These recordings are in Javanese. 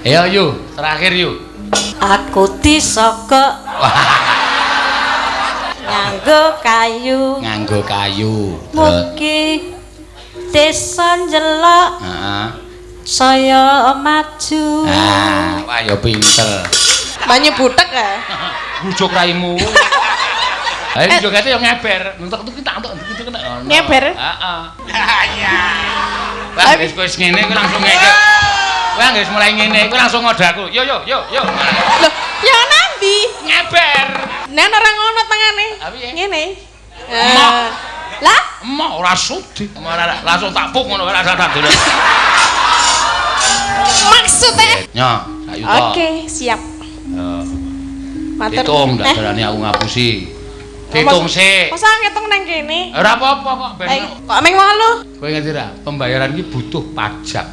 Ayo yu, terakhir yu. Aku disogok nganggo kayu. Nganggo kayu. Mugi desa njelok saya maju. Ah, wah ya pinter. Banyu butek ya. Bujuk raimu. Ayo jogete yo ngeber. Entuk entuk tak entuk entuk entuk. Ngeber? Heeh. Iya. Wah, wis wis ngene kuwi langsung ngeke. Wah, wis mulai ngene kuwi langsung ngode aku. Yo yo yo yo. Loh, ya nandi. Ngeber. Nek ora ngono tangane. Ah, piye? Ngene. Emoh. Lah, Emoh ora sudi. Ora langsung tak puk ngono ora tak dulu. Maksudnya? Nyo, sak yuta. Oke, siap. Yo. Matur. Hitung ndak berani aku ngapusi. Hitung sik. Masa ngitung nang kene? Ora apa-apa kok ben. Eh, kok ming 8? Kowe ngerti ra? Pembayaran iki butuh pajak.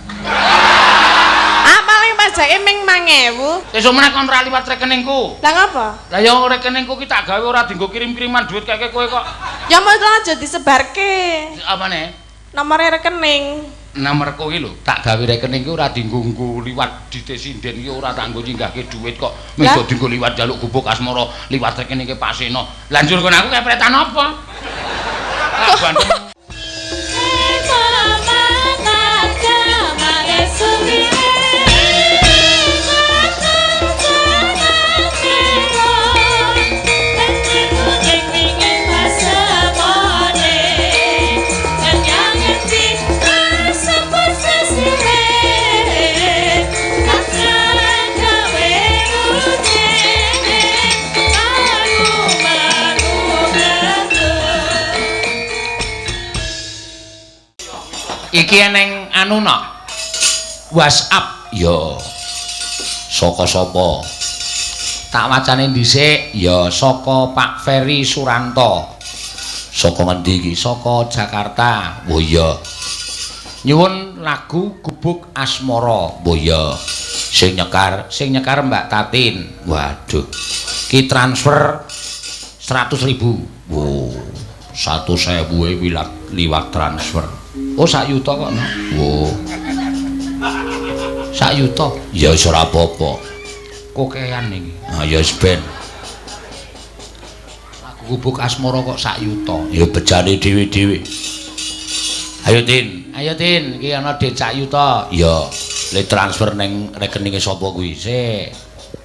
Ah, paling pajake ming 1000. Sesuk meneh kon ora liwat rekeningku. Lah ngapa? Lah ya rekeningku ki tak gawe ora dienggo kirim-kiriman duit keke kowe kok. Ya mau aja disebarke. Apane? Nomore rekening. Nomorku ki lho, tak gawe rekening ki ora dienggo nggo liwat dite sinden ki ora tak nggo nyinggahke duit kok. Mung dienggo liwat njaluk gubuk asmara liwat rekeninge Pak Seno. Lah njur kon aku kepretan apa? Ah, bandem. Iki eneng anu no WhatsApp ya saka sapa tak wacane dhisik ya saka Pak Ferry Suranto. Saka ngendi iki? Saka Jakarta. Oh iya, nyuwun lagu Gubuk Asmara. Oh iya, sing nyekar Mbak Tatin. Waduh, ki transfer 100.000. Wow, 100.000 liwat transfer. Oh, sak yuta kok no. Wo. Sak yuta. Ya wis ora apa-apa. Kokean iki. Ah ya wis ben. Lagu Gubuk Asmara kok sak yuta. Ya bejane dhewe-dhewe. Ayo Tin, ayo Tin, iki ana dhuwit sak yuta. Ya, le transfer ning rekeninge sapa kuwi? Sik.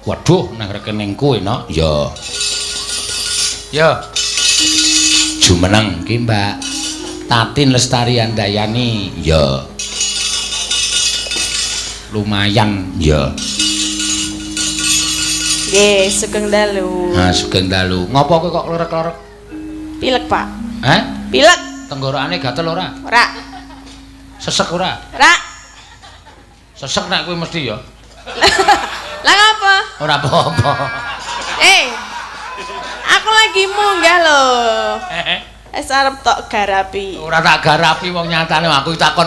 Waduh, nang rekeningku enak. Ya. Ya. Jumeneng ki Mbak Tatin Lestari Handayani. Ya. Lumayan ya. Nggih, sugeng dalu. Ha, sugeng dalu. Ngopo kowe kok klerek-klerek? Pilek, Pak. Heh? Pilek. Tenggorokane gatel ora? Ora. Sesek ora? Ora. Sesek nek kowe mesti ya. Lah ngapa? Ora apa-apa. Eh. Aku lagi munggah lho. Wis arep tok garapi. Ora tak garapi wong nyatane aku takon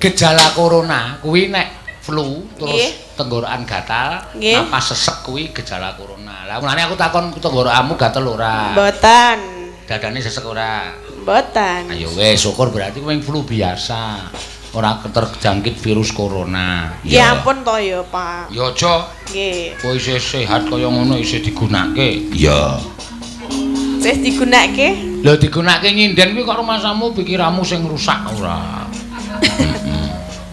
gejala corona kuwi nek flu terus tenggorokan gatal, napas sesek kuwi gejala corona. Lah mulane aku takon tenggorokanmu gatel ora? Mboten. Dadane sesek ora? Mboten. Ayo wis syukur berarti kuwi flu biasa. Ora terjangkit virus corona. Ya ampun to ya, Pak. Ya aja. Nggih. Kowe isih sehat kaya ngono isih digunake. Iya. Isih digunake? Lho digunake nyinden kuwi kok rumasamu pikiranmu sing rusak ora?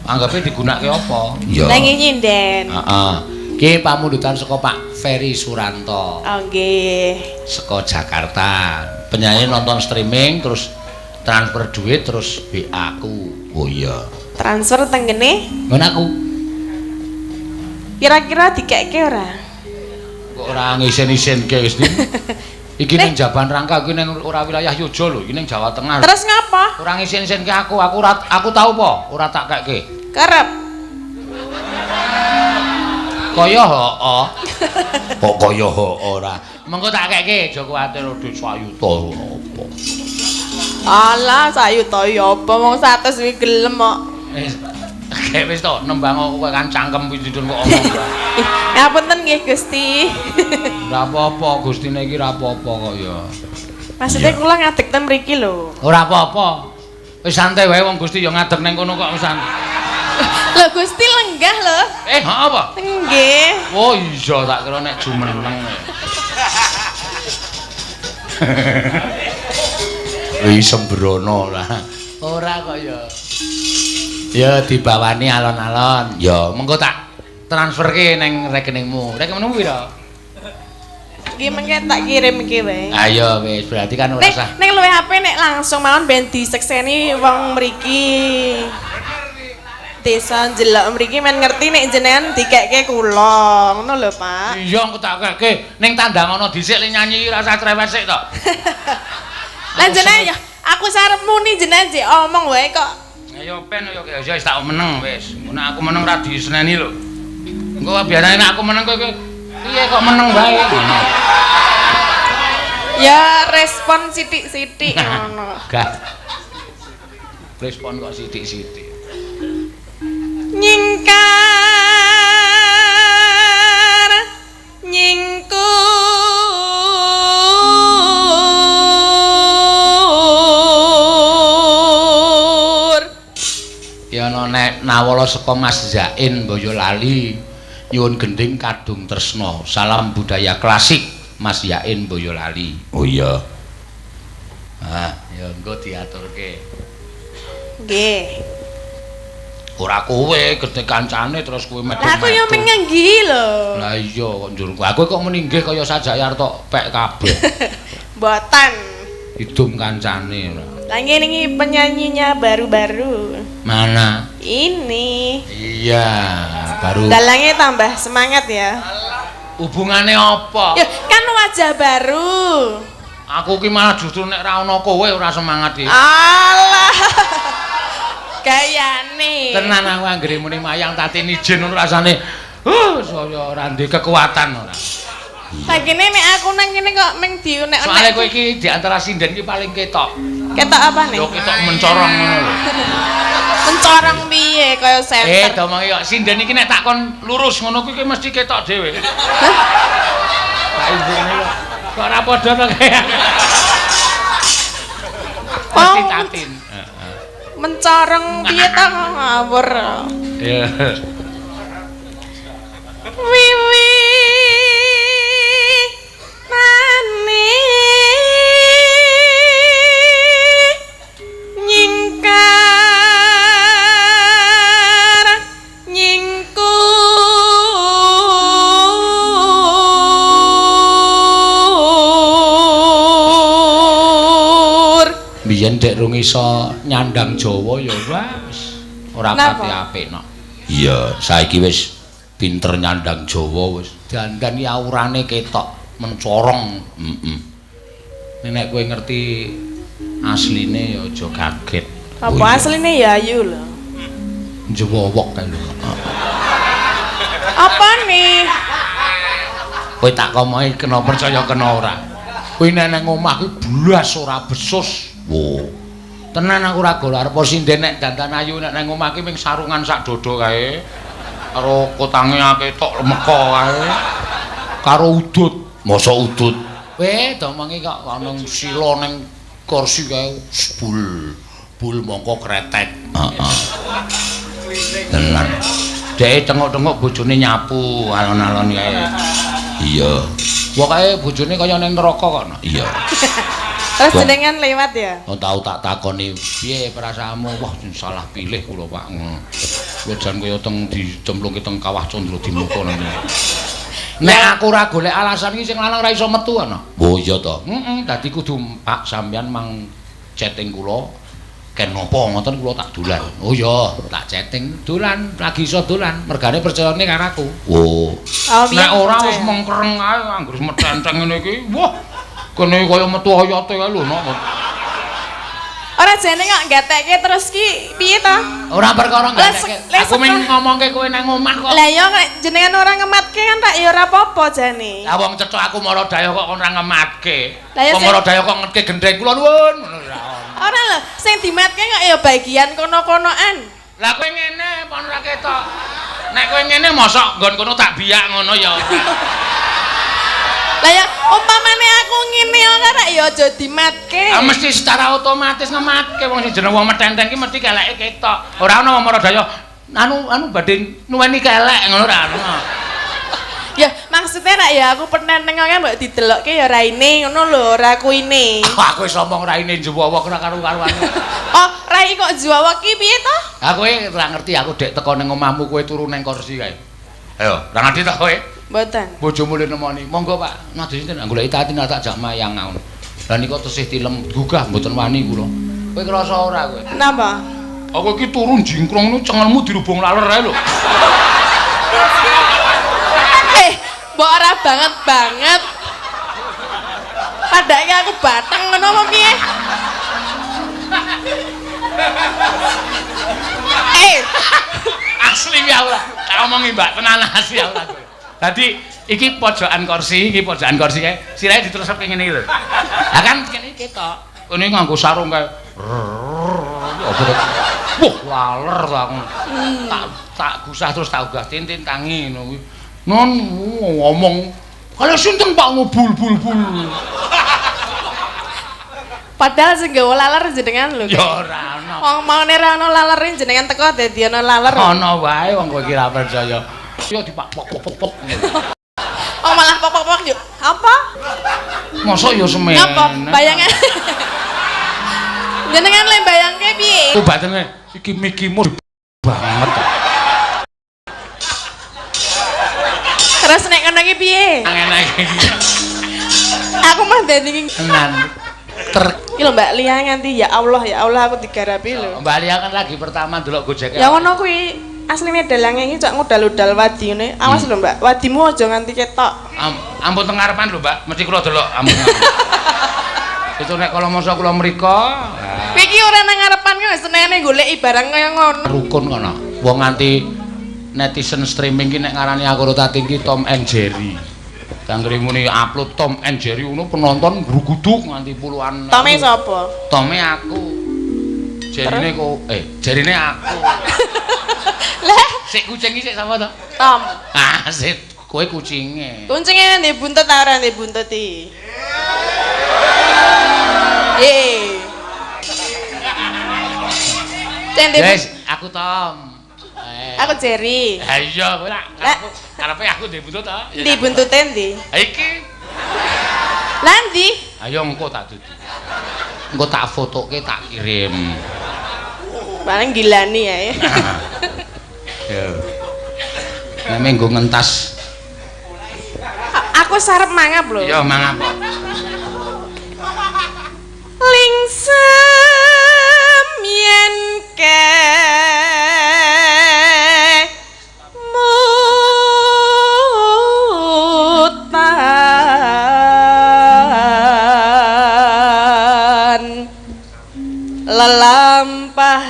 Anggape digunake apa? Iya. Lah nyinden. Heeh. Ki pamundutan saka Pak Ferry Suranto. Oh nggih. Saka Jakarta. Penyanyi nonton streaming terus transfer duit terus WA aku. Oh iya. Transfer teng kene? Ngono aku. Kira-kira dikekke ora? Kok ora ngisen-isenke wis. Iki ning Jaban Rangka iki ning ora wilayah Yogya lho, iki ning Jawa Tengah. Terus ngapa? Ora ngisen-isenke aku, aku tau apa? Ora tak kekke. Kerep. Kaya heeh. Kok kaya heeh ora. Mengko tak kekke, aja kuwatir dhuwit sak yuta apa. Alah, sak yuta ya apa wong 100 kuwi gelem kok. Wis wis to, nembang kowe kan cangkem pindhon kok omong. Ngapunten nggih Gusti. Ora apa-apa, Gustine iki ora apa-apa kok ya. Maksudnya kula ngadeg ten mriki lho. Ora apa-apa. Wis santai wae wong Gusti ya ngadeg ning kono kok wis santai. Lho, Lho Gusti lenggah lho. Ha apa? Nggih. Oh iya tak kira nek jumeneng. Wih sembrono lah. Ora kok ya. Ya dibawani alon-alon. Ya mengko tak transferke ning rekeningmu. Rekeningmu pira? Nggih mengke tak kirim iki wae. Ayo wis berarti kan ora usah. Ning luwih HP nek langsung mawon ben disekseni wong mriki. Desa njelok mriki men ngerti nek jenengan dikekke kula. Ngono lho, Pak. Iya engko tak kekke ning tandang ana dhisik le nyanyi ora usah cerewet sik to. Lah jenengan ya aku sarep muni jenengan jek omong wae kok. Ayo pen yo ya wis tak meneng wis. Ngono aku meneng ra diseneni lho. Engko biasane nek aku meneng kowe piye kok meneng wae ngono. Ya respon sithik-sithik ngono. Gak. Respon kok sithik-sithik. Nyingkar nyingkur ya ana nek nawala saka Mas Zain Boyolali nyuwun gending Kadung Tresna salam budaya klasik Mas Zain Boyolali. Oh iya. Ah ya engko diaturke. Nggih. Ora kowe gedhe kancane terus kowe medhun. Lah aku yo mengenggi lho. Lah iya kok njur aku kok meninggih kaya sajake arep tok pek kabeh. Mboten. Idum kancane ora. Lah ngene iki penyanyinya baru-baru. Mana? Ini. Iya, baru. Dalangnya tambah semangat ya. Hubungane apa? Ya kan wajah baru. Aku ki malah justru nek ra ono kowe ora semangat iki. Alah. Gayane. Tenan aku anggere muni mayang tatine ijen ngono rasane. Saya ora ndek kekuatan ora. Lah kene nek aku nang kene kok ming diunek-unek. Soale kowe iki di antara sinden iki paling ketok. Ketok apa nih? Yo ketok mencorong ngono lho. Mencorong piye kaya senter. Domongi kok sinden iki nek tak kon lurus ngono kuwi mesti ketok dhewe. Tak imbene kok. Kok ora padha to kaya. Mesti tatin. Mencorong piye ta ngawur. Iya. Wiwi nane nyingkar nyingkur Biyen dek rung iso nyandang Jawa ya wis ora pati apik no. Iya, saiki wis pinter nyandang Jawa wis. Dandan iki aurane ketok mencorong. Heeh. Nek kowe ngerti asline ya aja kaget. Apa asline ya ayu lho. Njewowok kae lho. Apa nih? Kowe tak komohi kena percaya kena ora. Kowe nek nang omah kuwi blas ora besus. Wo. Tenan aku ora gol arep sinden nek dandan ayu nek nang omah ki ming sarungan sak dodo kae. Karo kotange akeh tok lemeka kae. Karo udut. Mosok udut. Weh, domongi kok ana sila ning kursi kae bul. Bul mongko kretek. Heeh. Tenan. Dhek tengok-tengok bojone nyapu alon-alon kae. Iya. Pokoke bojone kaya ning neraka kok. Iya. Terus jenengan lewat ya? Oh tau tak takoni piye perasaanmu? Wah salah pilih kula Pak. Kula jan kaya teng dicemplungke teng kawah Candra Dimuka nang. Nek aku ora golek alasan iki sing lanang ora iso metu ana. Oh iya to. Heeh, dadi kudu Pak sampeyan mang chatting kula ken napa ngoten kula tak dolan. Oh iya, tak chatting dolan, lagi iso dolan, mergane percayane karo aku. Oh. Nek ora wis mengkereng ae anggere metenteng ngene iki. Wah. Kene kaya metu oyote kae lho nok. Ora jane kok gatekke terus ki piye to? Ora perkara gatekke. Aku mung ngomongke kowe nang omah kok. Lah ya jenengan ora ngematke kan tak ya ora apa-apa jane. Lah wong cethok aku Maradaya kok kon ora ngematke. Wong Maradaya kok ngetke gendheng kula nuwun ngono ora. Ora lho, sing dimatke kok ya bagian kono-konoan. Lah kowe ngene apa ora ketok? Nek kowe ngene mosok nggon kono tak biyak ngono ya. Lah ya umpamane aku ngene ora rek ya aja dimatke. Ah mesti secara otomatis ngematke wong sing jeneng wong metenteng ki mesti keleke ketok. Ora ana wong Maradaya Anu anu badhe nuweni kelek ngono ra ono. Ya maksudnya rak ya aku peneneng kan mbok didelokke ya raine ngono lho, ora kuine. Aku wis omong raine juwawa ora karo-karuan. Oh, rai kok juwawa ki piye to? Aku ora ngerti, aku dek teko ning omahmu kowe turu ning kursi kae. Ayo, ora ngerti ta kowe? Mboten. Bojomu le nemoni. Monggo Pak, nadhe sinten goleki Tatin tak jak mayang ngono. Lah nika tesih tilem gugah mboten wani kula. Kowe krasa ora kowe? Napa? Aku iki turu jingkrong ngono cengelmu dirubung laler ae lho. Mbok ora banget banget. Padake aku bateng ngono apa piye? Asli ya ora. Tak omongi Mbak, tenan asli ya ora kowe. Dadi iki pojokan kursi, iki pojokan kursi kae. Sirahe diterusep ngene iki lho. Lah kan kene ketok. Kene nganggo sarung kae. Wah, laler ta aku. Tak gusah terus tak ugah tintin tangi ngono kuwi. Non ngomong kalau sinten Pak ngobul bul bul. Padahal sing gawe laler jenengan lho. Ya ora ana. Wong maune ora ana lalere jenengan teko dadi ana laler. Ana wae wong kowe iki ora percaya. Yo dipak pok pok pok. Oh malah pok pok pok yo. Apa? Mosok yo semene. Apa? Bayangan. Jenengan le bayangke piye? Ku batene iki mikimu banget. Terus nek ngono iki piye? Ngene iki. Aku mah dadi tenan. Iki lho Mbak Lia nganti ya Allah aku digarapi lho. Mbak Lia kan lagi pertama ndelok Gojek. Ya ngono kuwi asline dalange iki cok ngudal-udal wadi ngene. Awas lho Mbak, wadimu aja nganti ketok. Ampun teng ngarepan lho Mbak, mesti kula delok ampun. Itu nek kala masa kula mriko. Kowe iki ora nang ngarepan ki wis senengane goleki barang kaya ngono. Rukun kono. Wong nganti netizen streaming ki nek ngarani aku karo Tatin ki Tom and Jerry. Kanggo muni upload Tom and Jerry ngono penonton gruguduk nganti puluhan. Tome sapa? Tome aku. Jerine kok Jerine aku. Lah, sik kucing iki sik sapa to? Tom. Ah, sik kowe kucinge. Kucinge ndek buntut ta ora ndek buntut iki? Ye. Wes, aku Tom. Aku Jerry. Ha iya, kowe lak karepe aku ndek buntut ta? Ndi buntute ndi? Ha iki. Lah ndi? Ayo engko tak dudu. Engko tak fotoke tak kirim. Paling gilani ya. Ya. Nek menggo ngentas. Aku sarep mangap lho. Iya, mangap. Lingsem yen ke mutan lelampahan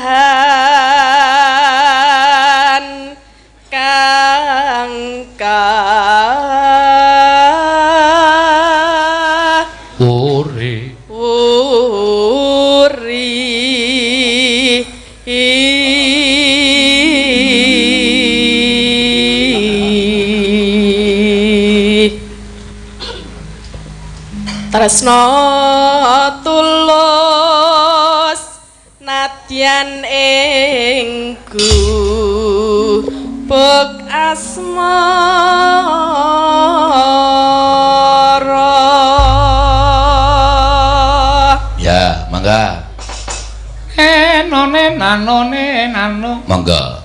kang ka uri uri tresno tulus nadyan ing gubuk asmara. Ya, mangga. Enone nanone nano. Mangga.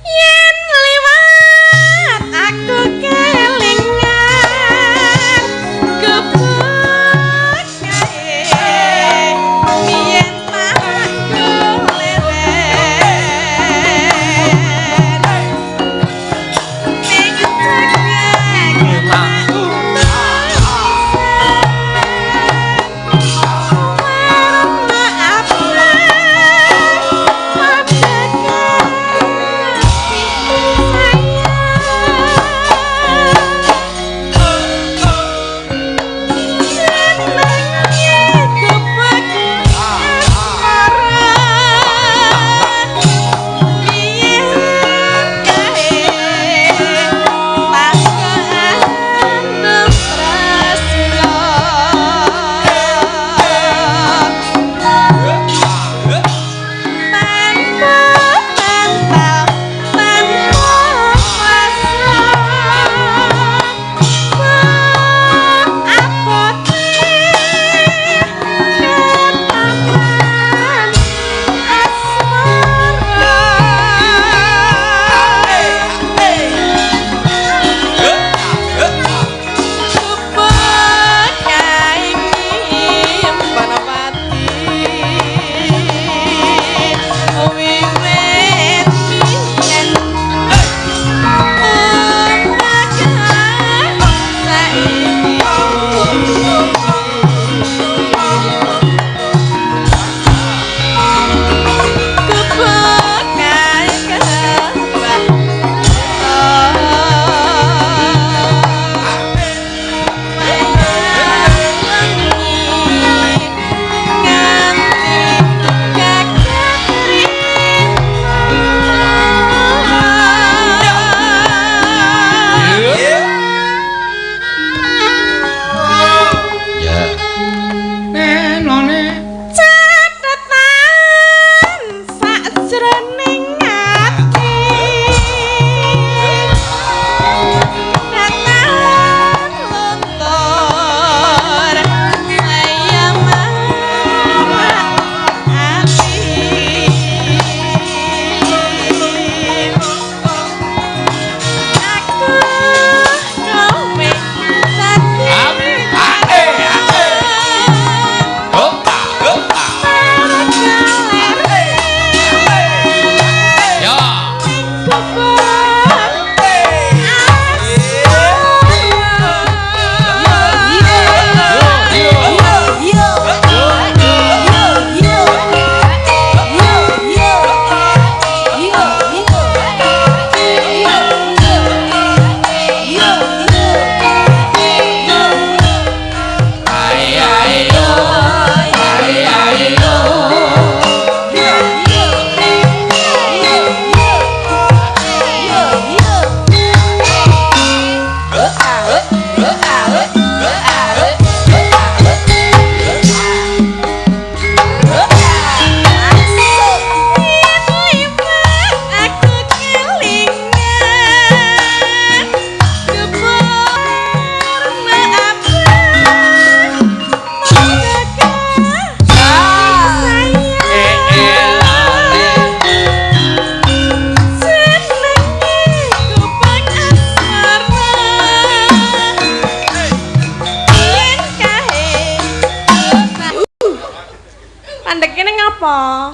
Yen liwat aku kelingan gubuk kae yen tak leren ning cekek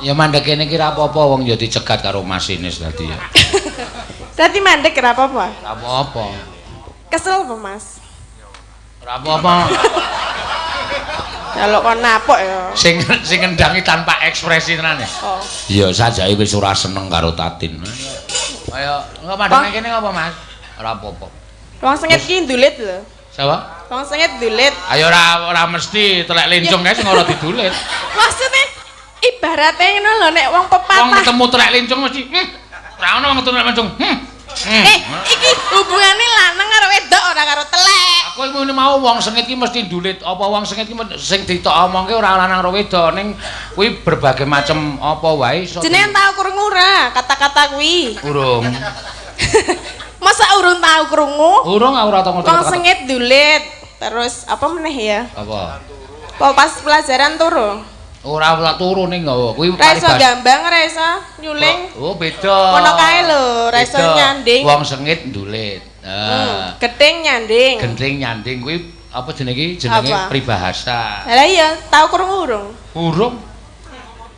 Ya mandek kene iki ra apa-apa wong ya dicegat karo masinis dadi ya. Dadi mandek ora apa-apa. Ora apa-apa. Kesel apa, Mas? Ora apa-apa. Kalau kon napok ya. Sing sing ngendangi tanpa ekspresi tenan ya. Oh. Iya, sajake wis ora seneng karo Tatin. Ayo, engko mandek kene ngopo, Mas? Ora apa-apa. Wong sengit ki ndulit lho. Sapa? Wong sengit ndulit. Ayo ora mesti telek lincung kae sing ora didulit. Maksudnya ibaratnya ngono lho nek wong pepatah. Wong ketemu telek lincung mesti ora ono wong ketemu telek lincung. Iki hubungane lanang karo wedok ora karo telek. Aku ngene mau wong sengit ki mesti ndulit. Apa wong sengit ki sing ditok omongke ora lanang karo wedok ning kuwi berbagai macem apa wae iso. Jenengan tau krungu ora kata-kata kuwi? Urung. Masa urung tau krungu? Urung aku ora tau ngerti. Wong sengit ndulit. Terus apa meneh ya? Apa? Apa pas pelajaran turu? Ora ora turu ning nggawa. Kuwi ora iso gambang, ora iso nyuling. Oh, beda. Kono kae lho, ora iso nyanding. Wong sengit ndulit. Heeh. Gething nyanding. Genting nyanding kuwi apa jenenge iki? Jenenge pribahasa. Lah iya, tau krungu urung? Urung.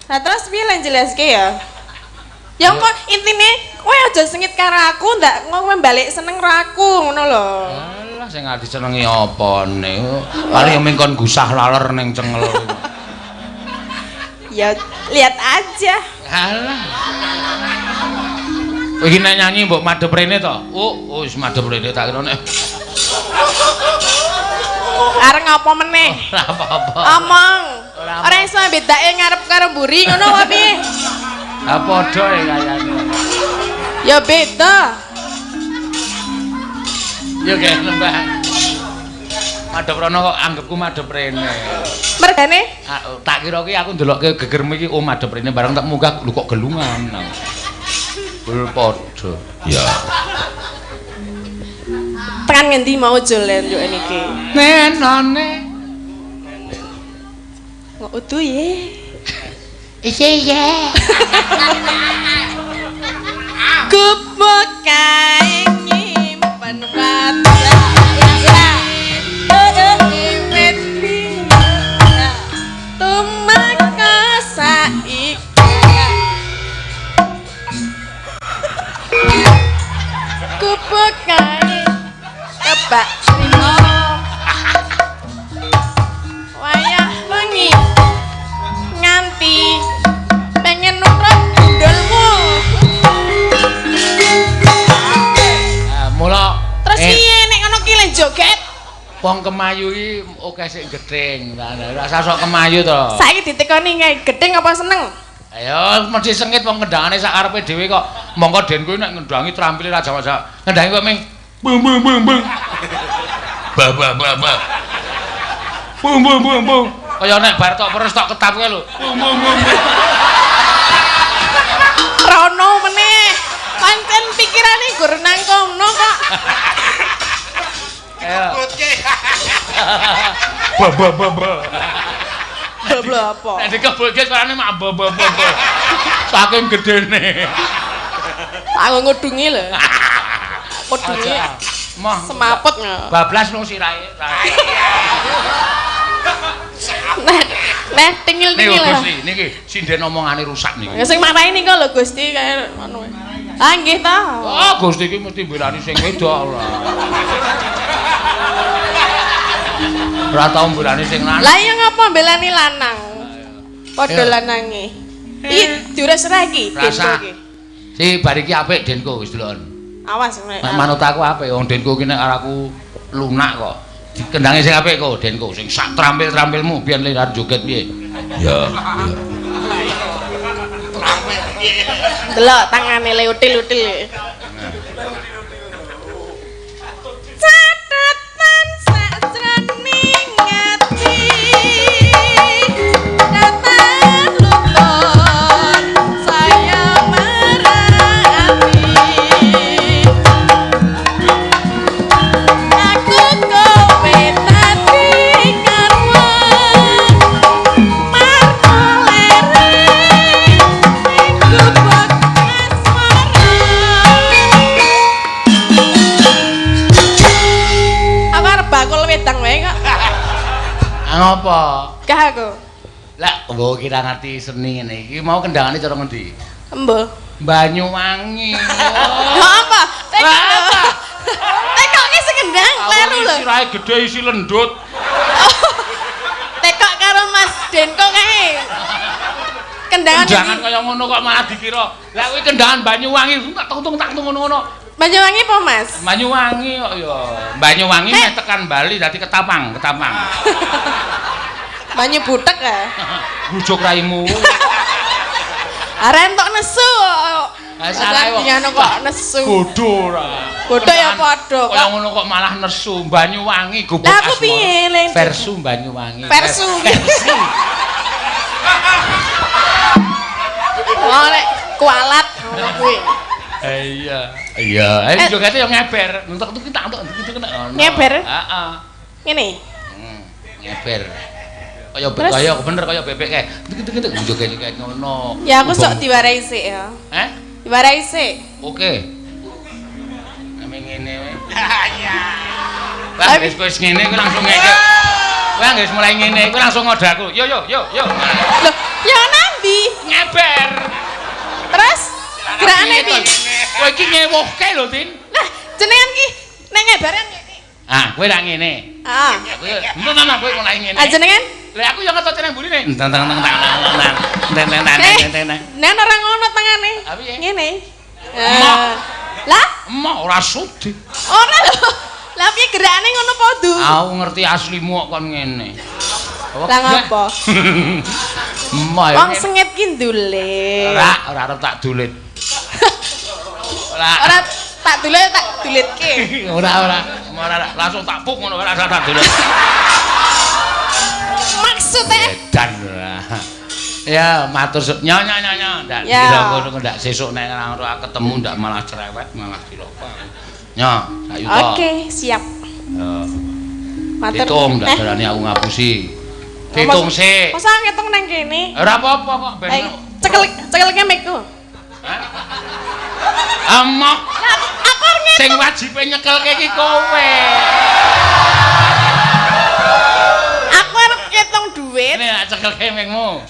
Lah terus piye lan jelaske ya? Ya kok intine kowe aja sengit karo aku, ndak kowe balik seneng karo aku ngono lho. Alah sing arep disenengi apane? Paling mung kon gusah laler ning cengel. Ya lihat aja. Alah. Iki nek nyanyi mbok madhep rene to? Oh, wis madhep rene tak kira nek. Arep ngopo meneh? Ora apa-apa. Omong. Ora iso bedake ngarep karo mburi ngono apa piye? Ha padha e kayane. Ya beda. Ya kene nembah. Madhep rono kok anggepku madhep rene. Mergane? Tak kira ki aku ndelokke gegermu iki oh madhep rene bareng tak munggah lho kok gelungan. Bul padha. Ya. Tekan ngendi mau jolen yo niki? Nenone. Kok udu ye. Iya iya. Gubuk kae nyimpen wajah. Tumeka saiki. Gubuk kae kebak trimo. Wayah wengi nganti pengen nutruk gundulmu. Mula terus piye nek ngono ki le joget? Wong kemayu iki akeh sing gething. Ora usah sok kemayu to. Saiki ditekoni kae gething apa seneng? Ayo mesti sengit wong kendangane sak karepe dhewe kok. Mongko den kuwi nek ngendangi trampile ra jamak-jamak. Ngendangi kok ming bung bung bung bung. Ba ba ba ba. Bung bung bung bung. Kaya nek bar tok peres tok ketap kae lho. Bung bung bung. Rono meneh. Pancen pikirane gur nang kono kok. Dikebutke. Ba ba ba ba. Ba apa? Nek dikebutke suarane mak ba ba ba. Saking gedene. Tak ngudungi lho. Kudungi. Moh semaput. Bablas nang sirahe. Nah, tingil-tingil. Niku Gusti, niki sinden omongane rusak niki. Ya sing marahi niku lho Gusti kaya ngono. Ah nggih ta. Oh, Gusti iki mesti mbelani sing wedok ora. Ora tau mbelani sing lanang. Lah iya ngapa mbelani lanang? Padha lanange. Iki diures ra iki Denko iki. Si bar iki apik Denko wis deloken. Awas nek manut aku apik wong Denko iki nek aku lunak kok. Dikendangi sing apik kok Denko sing sak trampil-trampilmu biyen le arep joget piye. Ya. Delok tangane le util-util. Catatan sakjroning ati. Catatan lutut saya marani. Aku kowe dadi garwa. Marko lere gubuk asmara. Aku arep bakul wedang wae kok. Ah ngopo? Gah aku. Lah Mbok kira ngerti seni ngene iki. Mau kendangane cara ngendi? Embo. Banyuwangi. Lho apa? Tekok. Apa? Tekok ki sing kendang kleru lho. Sirahe gedhe isi lendut. Tekok karo Mas Denko kae. Kendangan Kendangan kaya ngono kok malah dikira. Lah kuwi kendangan Banyuwangi tak tung tak tung ngono-ngono. Banyuwangi apa, Mas? Banyuwangi kok ya. Banyuwangi meh tekan Bali dadi Ketapang, Ketapang. Banyu butek ya. Bujuk raimu. Arek entuk nesu. Ah, salah kok. Ngono kok nesu. Bodho ora. Bodho ya padha Kaya ngono kok malah nesu. Banyuwangi gubuk Lah aku asmara. piye, Len? Versu Banyuwangi. Versu. Versi. Oh nek kualat ngono kuwi. Iya. Iya, eh jogete yo ngeber. Entuk tuk tak entuk entuk kena ngono. Ngeber? Heeh. Ngene. Ngeber. Kaya kaya bener kaya bebek kae. Tuk tuk tuk joget kae ngono. Ya aku sok diwarai sik ya. Eh? Diwarai sik. Oke. Ame ngene wae. Iya. Wah, wis wis ngene kuwi langsung ngeke. Kowe wis mulai ngene kuwi langsung ngode aku. Yo yo yo yo. Loh, ya nandi. Ngeber. Terus gerakane piye? Kowe iki ngewuhke lho, Tin. Lah, jenengan ki nek ngebaran ngene. Ah, kowe lak ngene. Heeh. Kowe enteng kowe mulai ngene. Ah jenengan? Lah aku yo ngetut nang mburine. Enteng teng teng teng teng teng teng teng teng teng. Nek ora ngono tangane. Ngene. Lah, emoh ora sudi. Ora lho. Lah piye gerakane ngono padha? Aku ngerti aslimu kok kon ngene. Lah ngopo? Emoh. Wong sengit ki ndulit. Ora, ora arep tak dulit. Ora. Ora tak dulit tak dulitke. Ora ora. Ora langsung tak puk ngono ora tak dulit. Maksudnya edan ora. Ya matur nyo nyo nyo nyo ndak dikira ngono ndak sesuk nek ora ketemu ndak malah cerewet malah cilaka. Nyo, sak yuta. Oke, siap. Ya. Matur. Hitung ndak berani aku ngapusi. Hitung sik. Masa ngitung nang kene? Ora apa-apa kok ben. Cekel cekelke mikku. Hah? Emoh. Aku arep ngitung. Sing wajibe nyekelke iki kowe. Aku arep ngitung duit. Nek cekelke mikmu.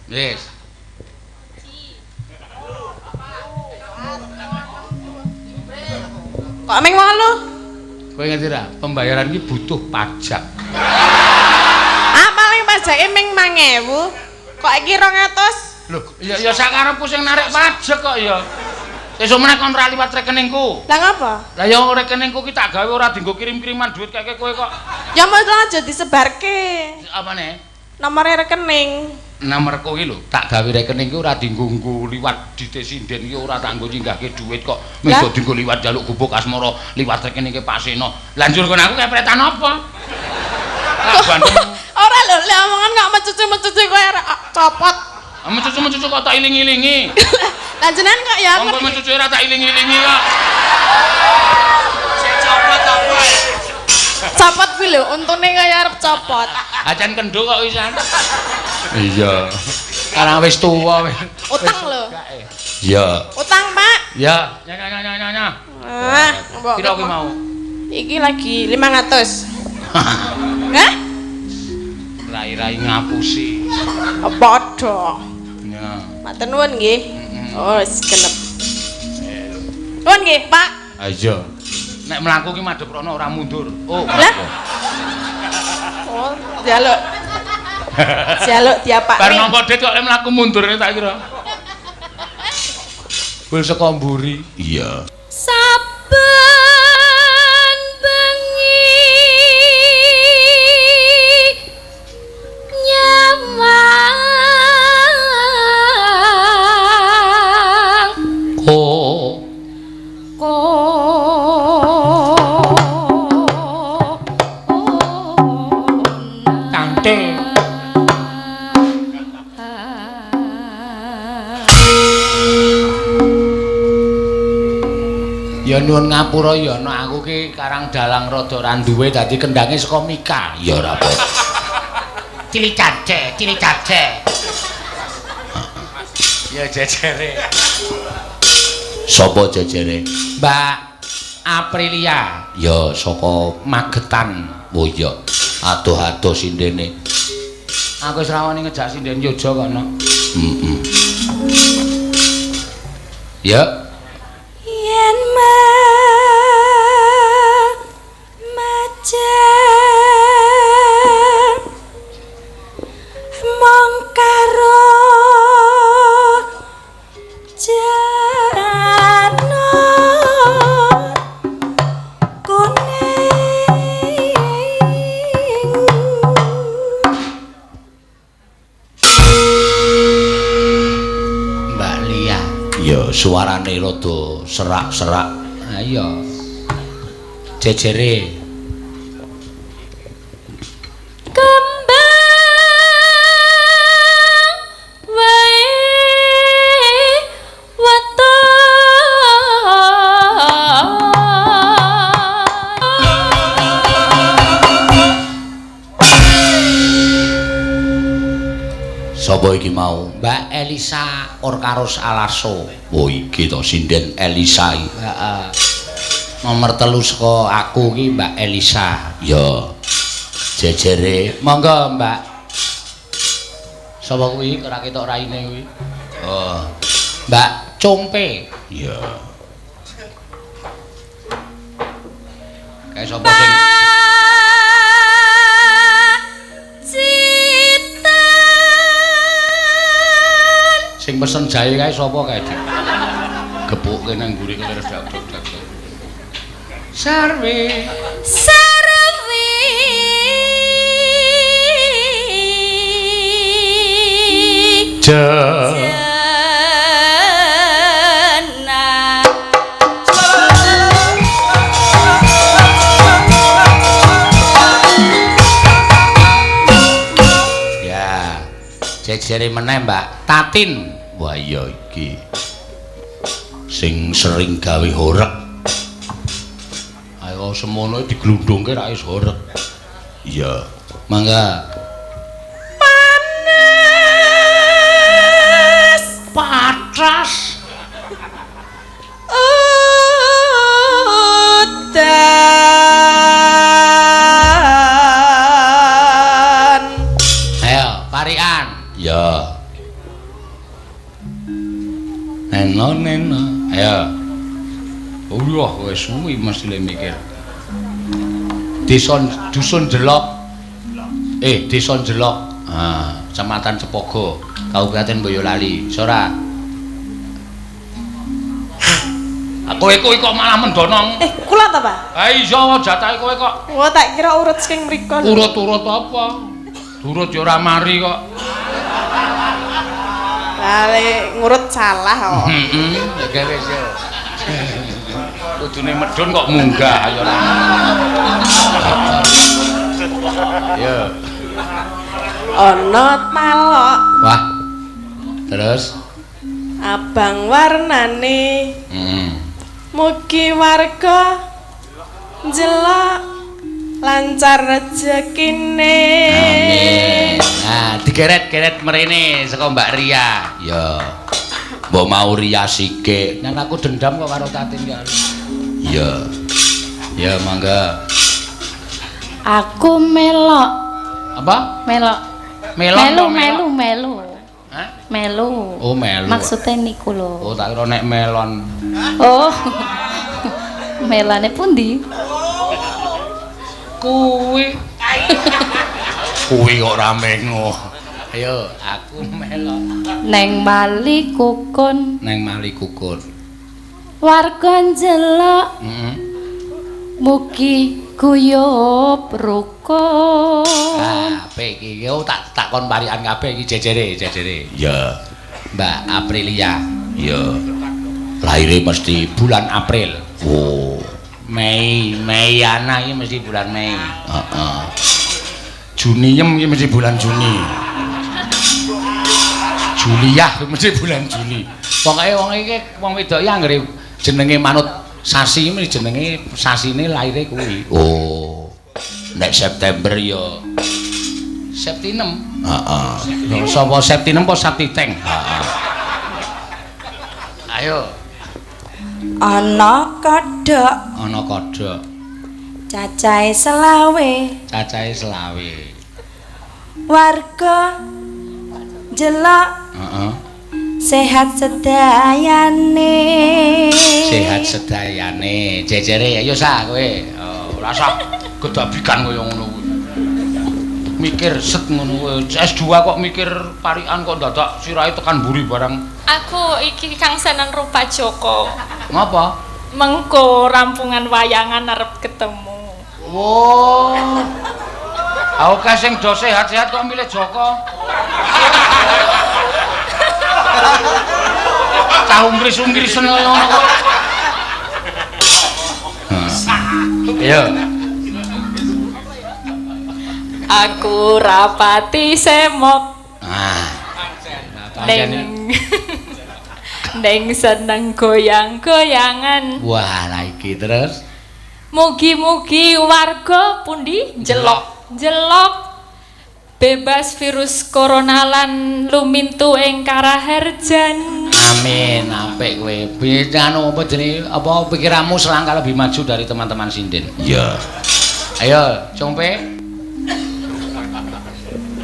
Wis. Kok ming 8? Kowe ngerti ra? Pembayaran iki butuh pajak. Ah, paling pajake ming 5.000. Kok iki 200? Lho, ya ya sakarepku sing narik pajak kok ya. Sesuk meneh kon ora liwat rekeningku. Lah ngapa? Lah ya rekeningku ki tak gawe ora dienggo kirim-kiriman duit keke kowe kok. Ya mau aja disebarke. Apane? Nomore rekening. Nomorku ki lho, tak gawe rekening ki ora dienggo liwat dite sinden ki ora tak nggo nyinggahke duit kok. Mung dienggo liwat njaluk gubuk asmara liwat rekeningke Pak Seno. Lah njur kon aku kepretan apa? Ora lho, lek omongan kok mecucu-mecucu kowe copot. Mecucu-mecucu kok tak iling-ilingi. Lah jenengan kok ya aku. Wong mecucu ora tak iling-ilingi kok. Sing copot apa? Copot kuwi lho, untune kaya arep copot. Acan kendho kok wisan. Iya. Karang wis tuwa wis. Utang lho. Iya. Utang, Pak. Iya. Nya nya nya nya. Ah, mbok. Piro kuwi mau? Iki lagi 500. Hah? Rai-rai ngapusi. Padha. Ya. Matur nuwun nggih. Oh, wis genep. Nuwun nggih, Pak. Ha iya. Nek mlaku ki madhep rono ora mundur. Oh. Lah. Oh, njaluk. Njaluk diapakne. Bar nampa dit kok lek mlaku mundur tak kira. Bul saka mburi. Iya. Saben bengi nyamang ko ko tante. Ya nuwun ngapura ya nek aku ki karang dalang rada ra duwe dadi kendhange saka Mika. Ya ora apa. Cilik cace, cilik cace. Ya jejere. Sapa jejere? Mbak Aprilia. Ya saka Magetan. Oh iya. Adoh-adoh sindene. Aku wis rawani ngejak sinden Yojo kono. Heeh. Ya. Yen majeng mong karo janur kuning. Mbak Lia. Ya, suarane rada serak-serak. Ha iya. Jejere. Kembang wae weton. Sapa iki mau? Mbak Elisa Orkaros Alaso. Oh iki to sinden Elisa iki. Heeh. Nomor 3 saka aku iki Mbak Elisa. Ya. Jejere. Monggo, Mbak. Sapa kuwi? Ora ketok raine kuwi. Oh. Mbak Compe. Iya. Kae sapa sing sing pesen jahe kae sapa kae, Dik? Gepukke nang mburi kene redak-redak. Sarwi. Sarwi. Jena. Ya. Jejere meneh, Mbak Tatin. Wah iya iki. Sing sering gawe horeg. Ayo semono diglundungke ra iso horeg. Iya. Mangga. Panas. Patras. Udan. Ayo, parikan. Ya. Neno neno. Ayo. Allah wis suwi mesti le mikir. Desa Dusun Jelok. Desa Jelok. Ah, Kecamatan Cepogo, Kabupaten Boyolali. Sora. Kowe kuwi kok malah mendonong. Kula ta, Pak? Ha iya jatahe kowe kok. Wah, tak kira urut saking mriko. Urut-urut apa? Durut ya ora mari kok. Lah lek ngurut salah kok. Heeh, ya wis ya. Kudune medhun kok munggah ya ora. Ya. Ana talok. Wah. Terus abang warnane. Heeh. Mugi warga njelok lancar rezekine. Amin. Nah, digeret-geret mrene saka Mbak Ria. Ya. Mbok mau Ria sike. Nang aku dendam kok karo Tatin ya. Iya. Ya, mangga. Aku melok. Apa? Melok. Melok. Melu melu melu. Hah? Melu. Oh, melu. Maksudnya niku lho. Oh, tak kira nek melon. Oh. Melane pundi? Kuwi. Kuwi kok ra mengo. Ayo, aku melok. Neng Mali Kukun. Neng Mali Kukun. Warga njelok. Heeh. Mugi guyub rukun. Ah, apik iki. Yo tak takon parikan kabeh iki jejere, jejere. Ya. Mbak Aprilia. Ya. Lahire mesti bulan April. Oh. Mei, Meiana iki mesti bulan Mei. Heeh. Juniem iki mesti bulan Juni. Juliah mesti bulan Juni. Pokoke wong iki wong wedok iki anggere jenenge manut sasi mesti jenenge sasine lahire kuwi. Oh. Nek September ya Septinem. Heeh. Sapa Septinem apa Septiteng? Heeh. Ayo. Ana kodhok. Ana kodhok. Cacahe selawe. Cacahe selawe. Warga njelok. Heeh. Sehat sedayane. Sehat sedayane. Jejere ayo sah kowe. Oh, ora usah gedabikan kaya ngono kuwi. Mikir set ngono kuwi. S2 kok mikir parikan kok dadak sirahe tekan mburi barang. Aku iki kangsanan rupa Joko. Ngapa? Mengko rampungan wayangan arep ketemu. Wo. Aku kae sing do sehat-sehat kok milih Joko. Cah ungkris-ungkrisen kaya ngono kok. Ayo. Aku rapati semok. Ah. Neng neng seneng goyang-goyangan. Wah, lah iki terus. Mugi-mugi warga pundi njelok. Njelok bebas virus corona lan lumintu ing karaharjan. Amin, apik kowe. Piye anu apa jenenge apa pikiranmu selangkah lebih maju dari teman-teman sinden. Iya. Ayo, Cumpe.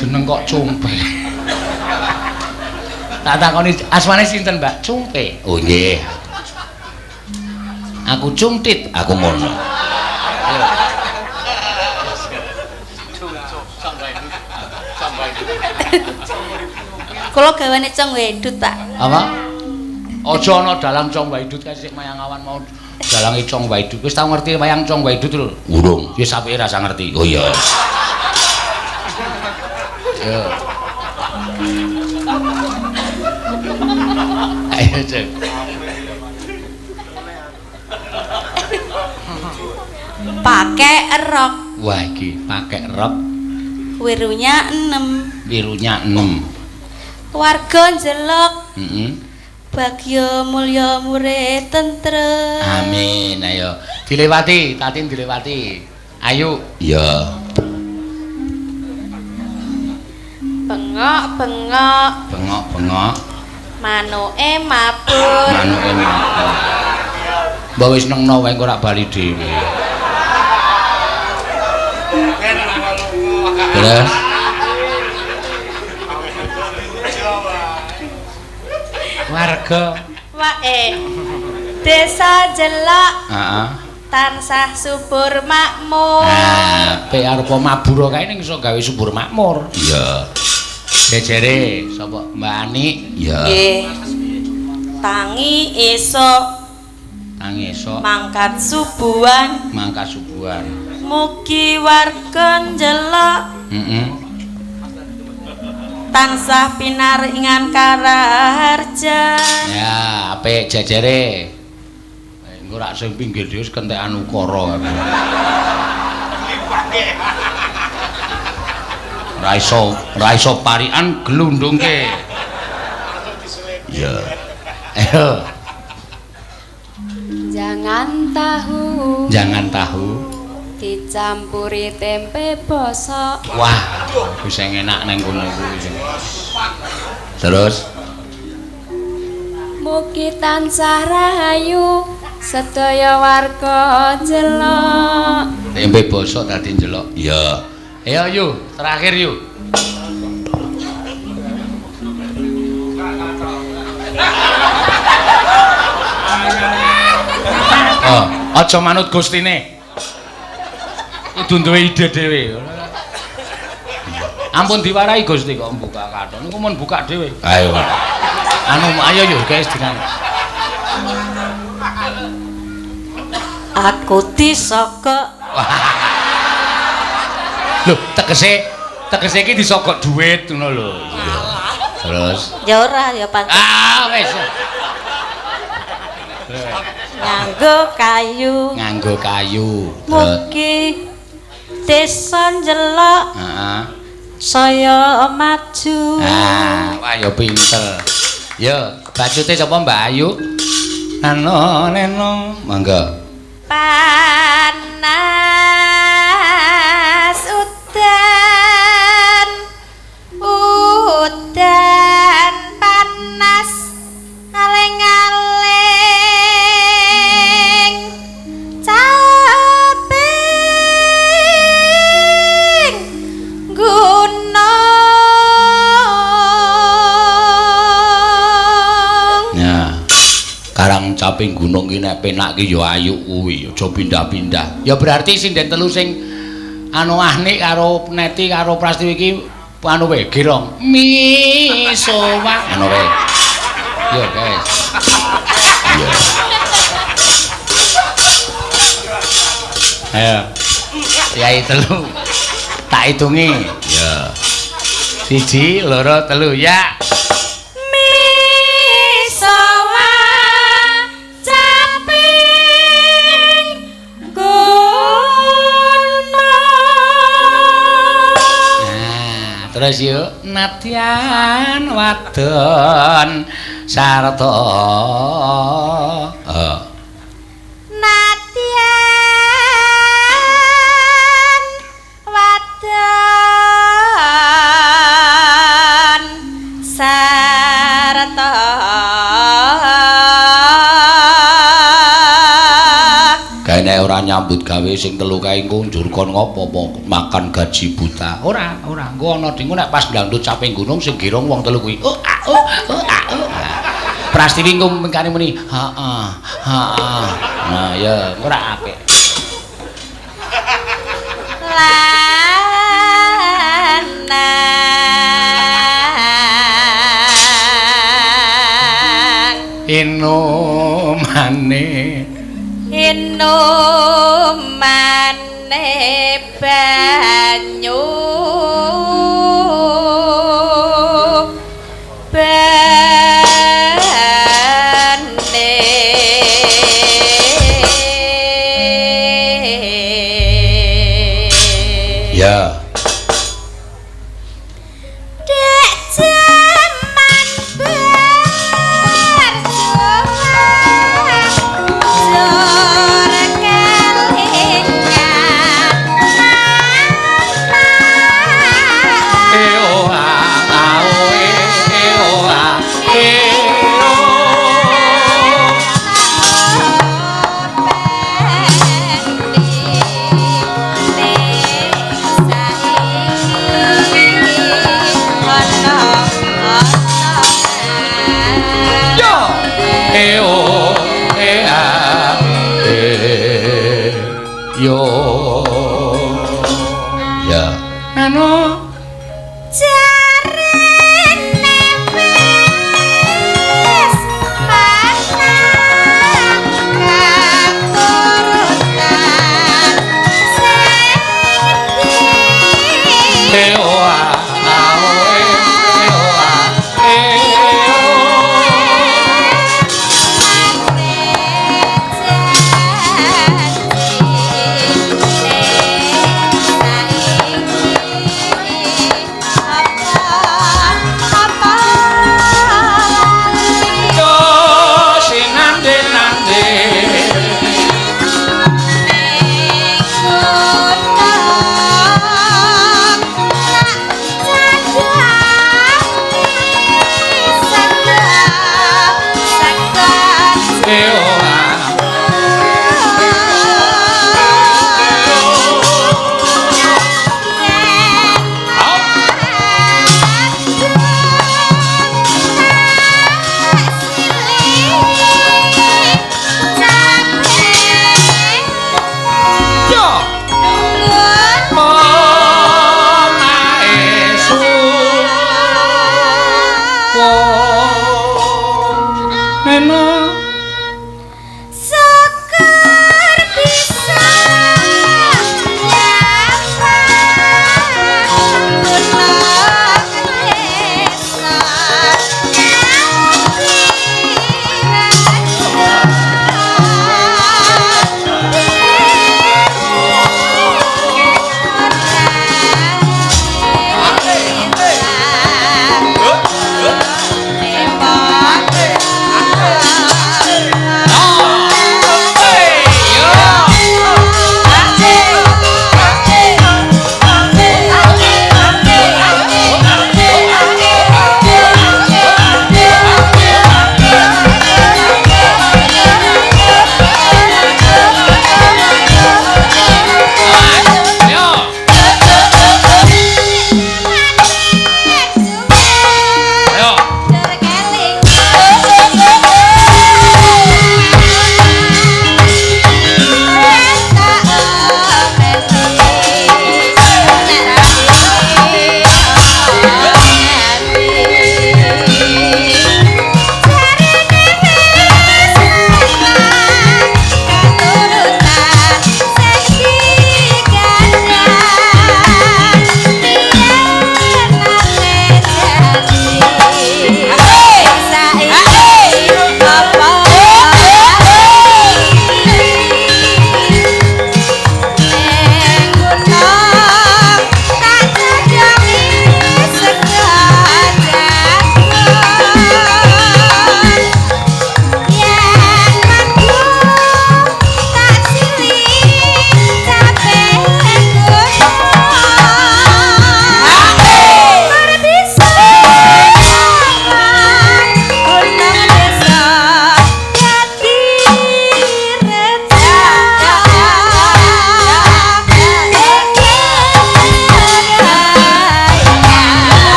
Jeneng kok Cumpe. Tak takoni asmane sinten, Mbak? Cumpe. Oh nggih. Aku cungtit, aku ngono. Ayo. Kula gawane Cong Waidut, Pak. Apa? Aja ana dalang Cong Waidut kae sik mayang awan mau dalange Cong Waidut. Wis tau ngerti wayang Cong Waidut lho? Urung. Ya sapike rasa ngerti. Oh iya. Yo. Ayo, Cek. Pakai rok. Wah, iki pakai rok. Wirunya 6. Wirunya 6. Warga njelok. Heeh. Bagya mulya murid tentrem. Amin. Ayo dilewati, Tatin dilewati. Ayo. Iya. Bengok-bengok. Bengok-bengok. Manuke mabur. Manuke mabur. Mbok wis nengno wae engko ora bali dhewe. Terus warga wae desa Jelok. Heeh. Tansah subur makmur. Ah, pe arep mabur kae ning iso gawe subur makmur. Iya. Jejere sapa Mbak Ani? Iya. Nggih. Tangi esuk. Tangi esuk. Mangkat subuhan. Mangkat subuhan. Mugi warga njelok. Heeh. Tansah pinaringan karaharjan. Ya, apik jejere. Engko rak sing pinggir dhewe wis kentekan ukara. Ora iso parikan glundungke. Iya. Ayo. Jangan tahu. Jangan tahu. Dicampuri tempe bosok. Wah, wis enak nang kono kuwi. Terus mugi tansah rahayu sedaya warga njelok. Tempe bosok dadi njelok. Iya. Ayo yu, terakhir yu. Oh, aja manut gustine. Kudu duwe ide dhewe. Ampun diwarahi Gusti kok mbuka kathok. Niku mun buka dhewe. Ayo. Anu ayo yo guys dengan. Aku disogok. Lho, tegese iki disogok duit ngono lho. Iya. Terus ya ora ya pancen. Ah, wis. Nganggo kayu. Nganggo kayu. Mugi desa njelok. Heeh. Saya maju. Ah, wah ya pinter. Yo, bacute sapa Mbak Ayu? Nano neno, monggo. Panas udan, udan panas aling-aling capek caping gunung ki nek penak ki ya ayu kuwi, aja pindah-pindah. Ya berarti sinden telu sing anu Ahnik karo Neti karo Prastiwi iki anu wae girong. Misowa anu wae. Yo guys. Iya. Ayo. Yai telu. Tak hitungi. Ya. 1 2 3 ya. Misowa caping gunung. Nah, terus yuk nadyan wadon sarta. Nadyan wadon sarta. Kae nek ora nyambut gawe sing telu kae engko njur kon ngopo makan gaji buta. Ora, ora. Engko ana dingku nek pas ndangdut caping gunung sing girong wong telu kuwi. Oh, ah, oh, oh, ah, oh. Prastiwi engko mengkane muni, heeh, heeh. Nah, ya ora apik. Lanang Inumane inumane banyu bane. Ya. Dek jaman berjuang jor kelingan. E o a a o e e o a e o. Yo. E o e a e yo. Ya. Anu Jarene wis panang katurutan sing e o a a o e e o a e o.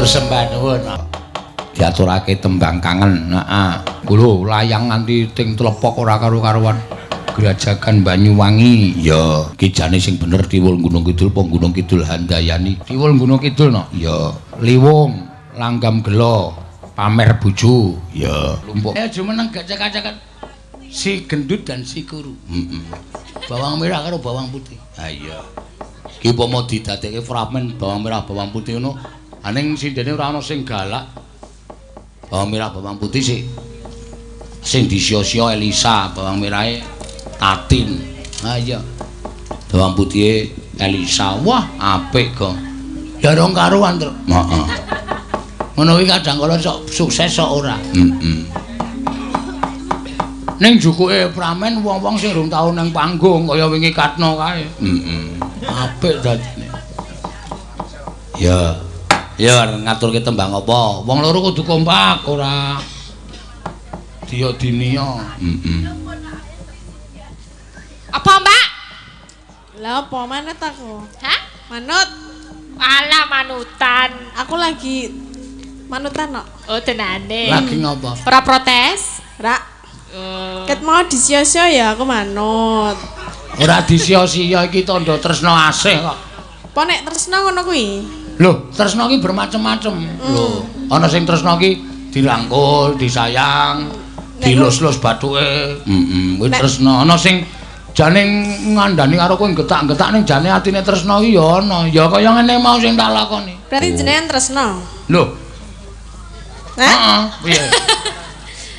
sembah nuwun. Diaturake tembang kangen. Heeh. Lho, layang nganti ting tlepok ora karo-karuan. Grajagan Banyuwangi. Ya, ki jane sing bener Tiwul Gunung Kidul apa Gunung Kidul Handayani? Tiwul Gunung Kidul no. Ya, Liwung, Langgam Gelo, pamer bojo. Ya, lumpuk. Ayo jumeneng gacak-gacakan. Si gendut dan si kuru. Heeh. Bawang merah karo bawang putih. Ha iya. Ki upama didadekke fragmen bawang merah bawang putih ngono, aning sindene ora ana sing galak. Bawang merah bawang putih sih sing disio-sio Elisa, bawang merahe Tatin. Ha iya. Bawang putihe Elisa. Wah, apik kok. Ya rong karuan, Truk. Heeh. Ngono kuwi kadang kala sok sukses sok ora. Heeh. Ning jukuke pramen wong-wong sing rung tau nang panggung kaya wingi Katno kae. Heeh. Apik dadine. Ya. Ya ngaturke tembang apa? Wong loro kudu kompak ora diya diniya. Heeh. Apa, Mbak? Lah apa manut aku? Hah? Manut. Alah manutan. Aku lagi manutan kok. Oh, tenane. Lagi ngopo? Ora protes? Ra. Oh. Ket mau disio-sio ya aku manut. Ora disio-sio iki tandha tresna asih kok. Apa nek tresna ngono kuwi? Lho, tresna iki bermacam-macam. Lho, ana sing tresna iki dirangkul, disayang, dilus-lus bathuke. Heeh, kuwi tresna. Ana sing jane ngandani karo kowe getak-getak ning jane atine tresna iki ya ana. Ya kaya ngene mau sing tak lakoni. Berarti jenengan tresna. Lho. Hah? Heeh, piye?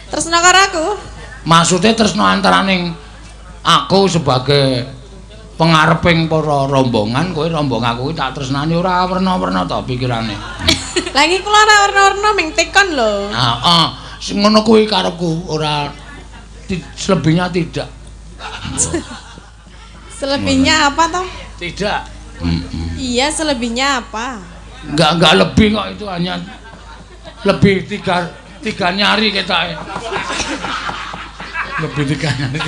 Tresna karo aku? Maksudnya tresna antaraning aku sebagai pengareping para rombongan, kowe rombong aku tak tresnani ora werna-werna to pikirane. Lagi kula ora werna-werna ming tekon lho. Heeh, sing ngono kuwi karepku, ora selebihnya tidak. Selebihnya apa toh? Tidak. Iya, selebihnya apa? Enggak lebih kok, itu hanya lebih tiga nyari kita. Lebih tiga nyari.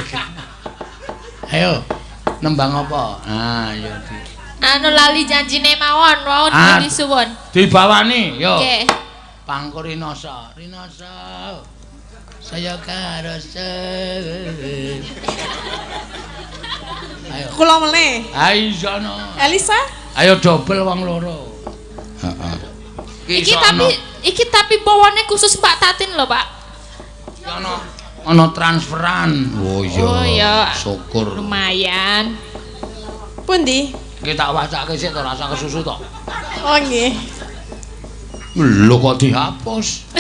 Ayo, nembang apa? Ah, iya. Anu lali janjine mawon, wau disuwun. Dibawani, yo. Nggih. Pangkur Rinoso, Rinoso. Saya karose. Ayo. Kula meneh. Ayo sono. Elisa? Ayo dobel wong loro. Heeh. Iki tapi bawane khusus Mbak Tatin lho, Pak. Iki ana transferan. Oh iya. Oh iya. Syukur. Lumayan. Pundi? Iki tak wacake sik to, rasa kesusu to. Oh nggih. Lho kok dihapus?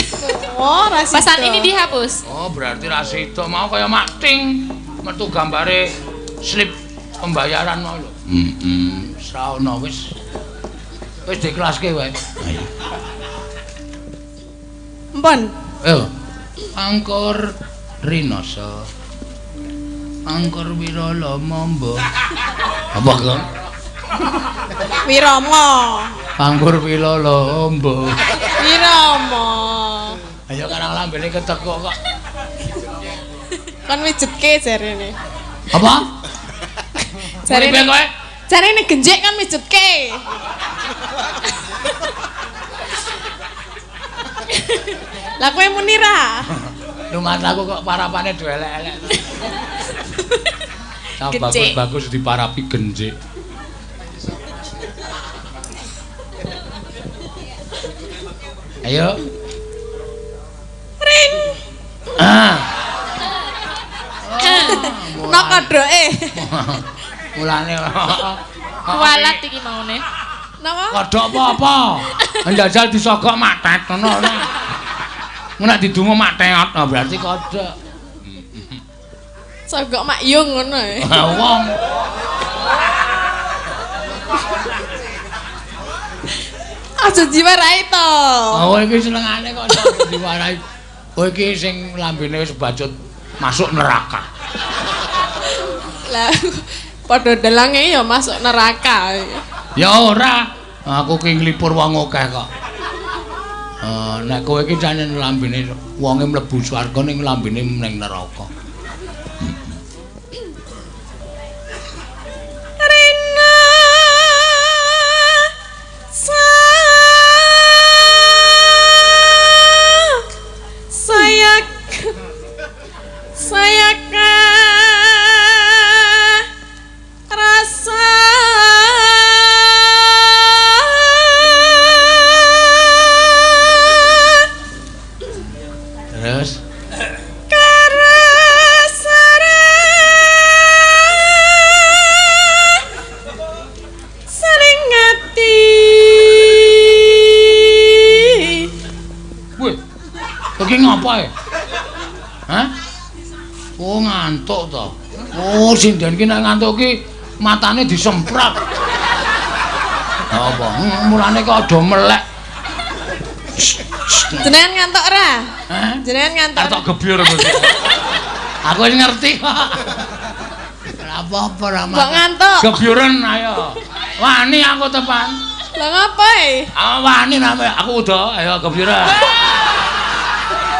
Oh, ra sida. Pesan ini dihapus. Oh, berarti ra sida mau kaya makting metu gambare slip pembayaran mau lho. Heeh. Wis ono wis. Wis diklaske wae. Ayo. Empon. Ayo. Angkor Rinoso. Angkor Wirala Mamba. Apa kok? Wirama. Angkor Wirala Mamba. Wirama. Ayo karang lambene ketekuk kok. Kon mijetke jarene. Apa? Jarene kowe? Jarene genjek kon mijetke. Lah kowe muni ra? Rumah aku kok parapane do elek-elek. Bagus-bagus diparapi genjek. Ayo. Ring. Ah. Nok kodhoke. Mulane kualat iki maune. Napa? Kodhok apa-apa? Njajal disogok matet ngono ora. Nek didungo mak teot, nah berarti kodhok. Sogok mak yung ngono e. Wong. Aja diwarai to. Oh iki senengane kok diwarai. Kowe iki sing lambene wis bacut masuk neraka. Lah padha dalange ya masuk neraka. Ya ora, aku ki nglipur wong akeh kok. Nek kowe iki jane lambene wonge mlebu swarga ning lambene ning neraka. Rena apa e? Hah? Oh ngantuk to. Oh sinden ki nek ngantuk ki matane disemprot. Apa? Mulane kok aja melek. Jenengan ngantuk ora? Hah? Jenengan ngantuk. Arep tok gebyur kok. Aku wis ngerti kok. Ora apa-apa ora. Mbok ngantuk. Gebyuren ayo. Wani aku tepan. Lah ngapa e? Ah wani name aku udah ayo gebyuren.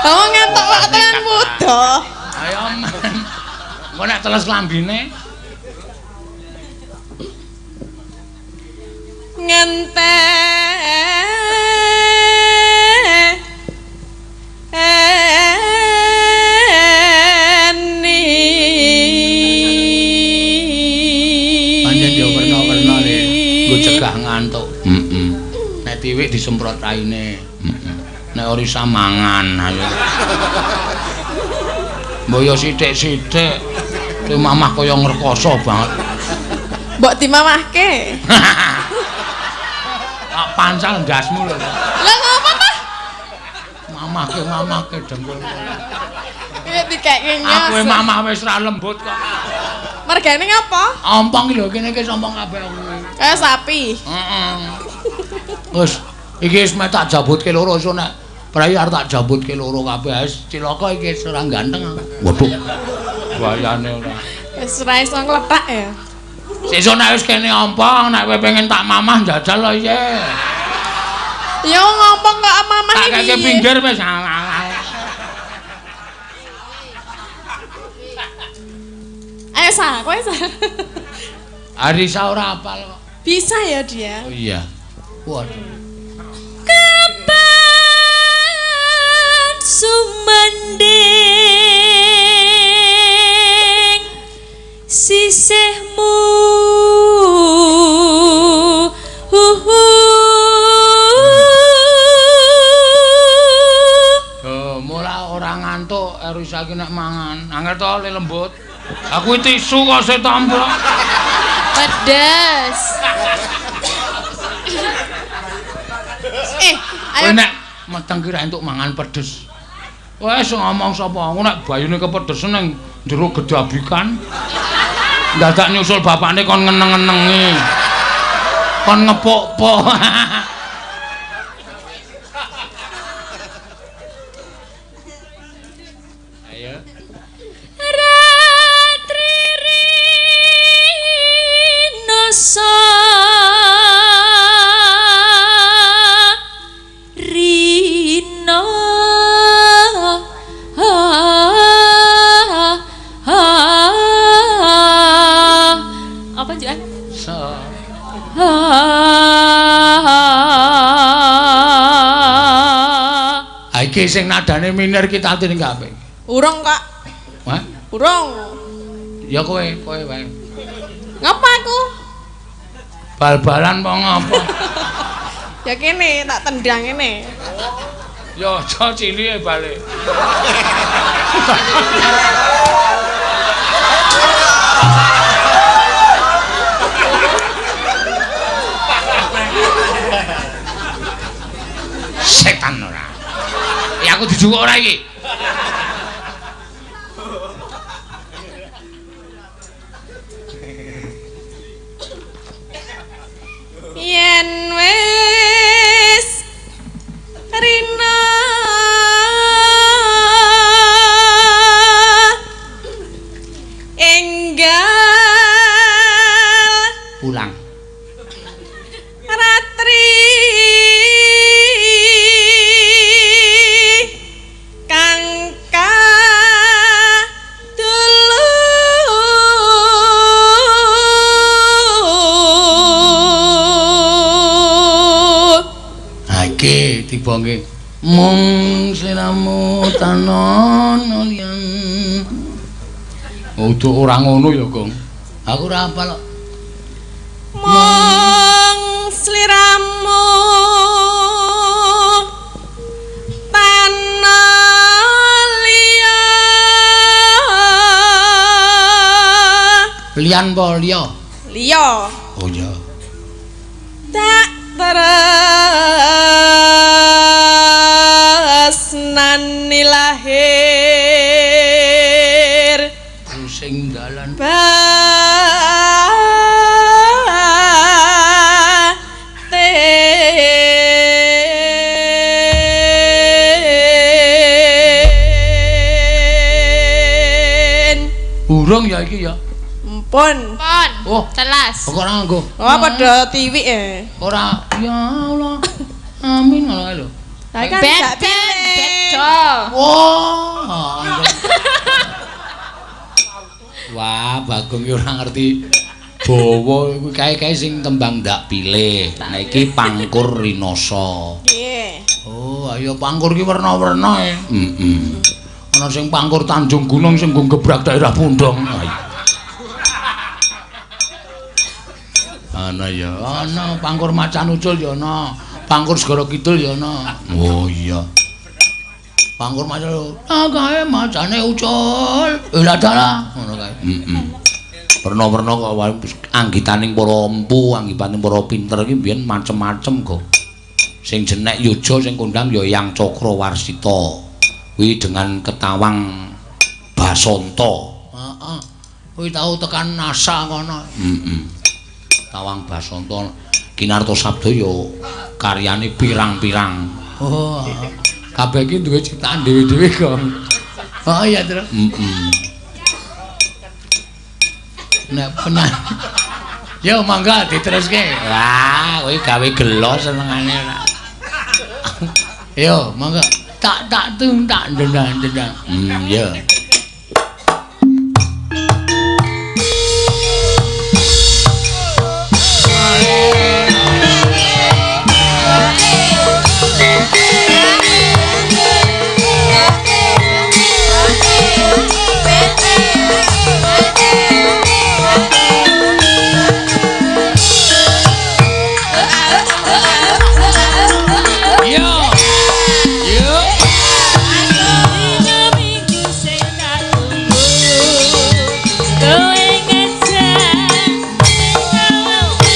Lah ngantuk kok tekan wuda. Ayo men. Engko nek teles lambine ngenteni. Pancen yo werna-werna le nggo cegah ngantuk. Heeh. Nek tiwik disemprot raine. Heeh. Nek ora isa mangan ayo. Mbok yo sithik-sithik. Kuwi mamah kaya ngrekoso banget. Mbok dimamahke. Tak pancal ndasmu lho. Lah ngapa ta? Mamahke mamahke dengkul. Piye dikeke nyos. Aku mamah wis ra lembut kok. Mergane ngapa? Ompong iki lho kene iki sompong kabeh aku. Kaya sapi. Heeh. Wis iki wis mek tak jabutke loro iso nek prei arep tak jabutke loro kabeh wis cilaka iki wis ora ganteng. Waduh. Wayane ora. Wis ora iso ngletak ya. Sesuk nek wis kene ompong nek kowe pengen tak mamah njajal lho iya. Ya ngompong kok mamah iki. Tak keke pinggir wis. Ayo sa, kowe sa. Arisa ora apal kok. Bisa ya dia. Oh iya. Waduh. Kapan sumanding sisihmu Oh, mula ora ngantuk Arisa iki nek mangan. Angel to le lembut. Aku tisu kok se tambah. Pedes. Ayo nek meteng ki ra entuk mangan pedes. Wes ngomong sapa aku nek bayune kepedesen nang jero gedabikan. Dadak nyusul bapakne kon ngeneng-ngenengi. Kon ngepuk-puk. Ayo. Ratri rinoso rino apa Juan? So. Ha iki sing nadane minor ki tatine kabeh. Urung kok. Hah? Urung. Ya kowe, kowe wae. Ngapa aku? Bal-balan apa ngapa? Ya kene tak tendang kene. Ya aja cilike balik. Setan ora. Ya aku dijukuk ora iki. Yen wis rina enggal pulang ratri kang kadulu Ha iki tibangke mung sliramu tanono liyan. Udah ora ngono ya, Gong. Aku ora hafal kok. Mung sliramu tanono liya. Liyan apa liya? Liya. Oh iya. Tak tresnani lahir Urung ya iki ya. Mpun. Pon. Oh. Telas. Kok ora nganggo? Oh, padha tiwik e. Ora. Ya Allah. Amin ngono kae lho. Lah kan Ben gak ben pilih. beda. Wah. Wah, Bagong ki ora ngerti bawa kuwi kae-kae sing tembang ndak pilih. Nah iki Pangkur Rinasa. Nggih. Oh, ayo Pangkur ki werna-werna e. Heeh. Ana sing Pangkur Tanjung Gunung sing nggo gebrak daerah Pundong. Ayo. Ana ya, ana Pangkur Macan Ucul ya ana, Pangkur Segara Kidul ya ana. Oh iya. Pangkur macan, ah kae macane ucul. Eh lah dalah, ngono kae. Heeh. Werna-werna kok anggitaning para empu, anggitaning para pinter iki mbiyen macem-macem kok. Sing jenek yuja sing kondang ya Yang Cakrawarsita. Kuwi dengan ketawang Basanta. Heeh. Kuwi tau tekan NASA kono. Heeh. Tawang Basanta Kinarto Sabda ya karyane pirang-pirang. Oh. Kabeh iki duwe ciptaan dhewe-dhewe kok. Oh iya, Tru. Heeh. Nek penan. Yo mangga diteruske. Wah, kowe gawe gelo senengane ora. Yo, mangga. Tak tak tung tak ndendang ndendang. Yo. Yo. Yo. Dina minggu sing tak tunggu, kowe ngejak ning awakku.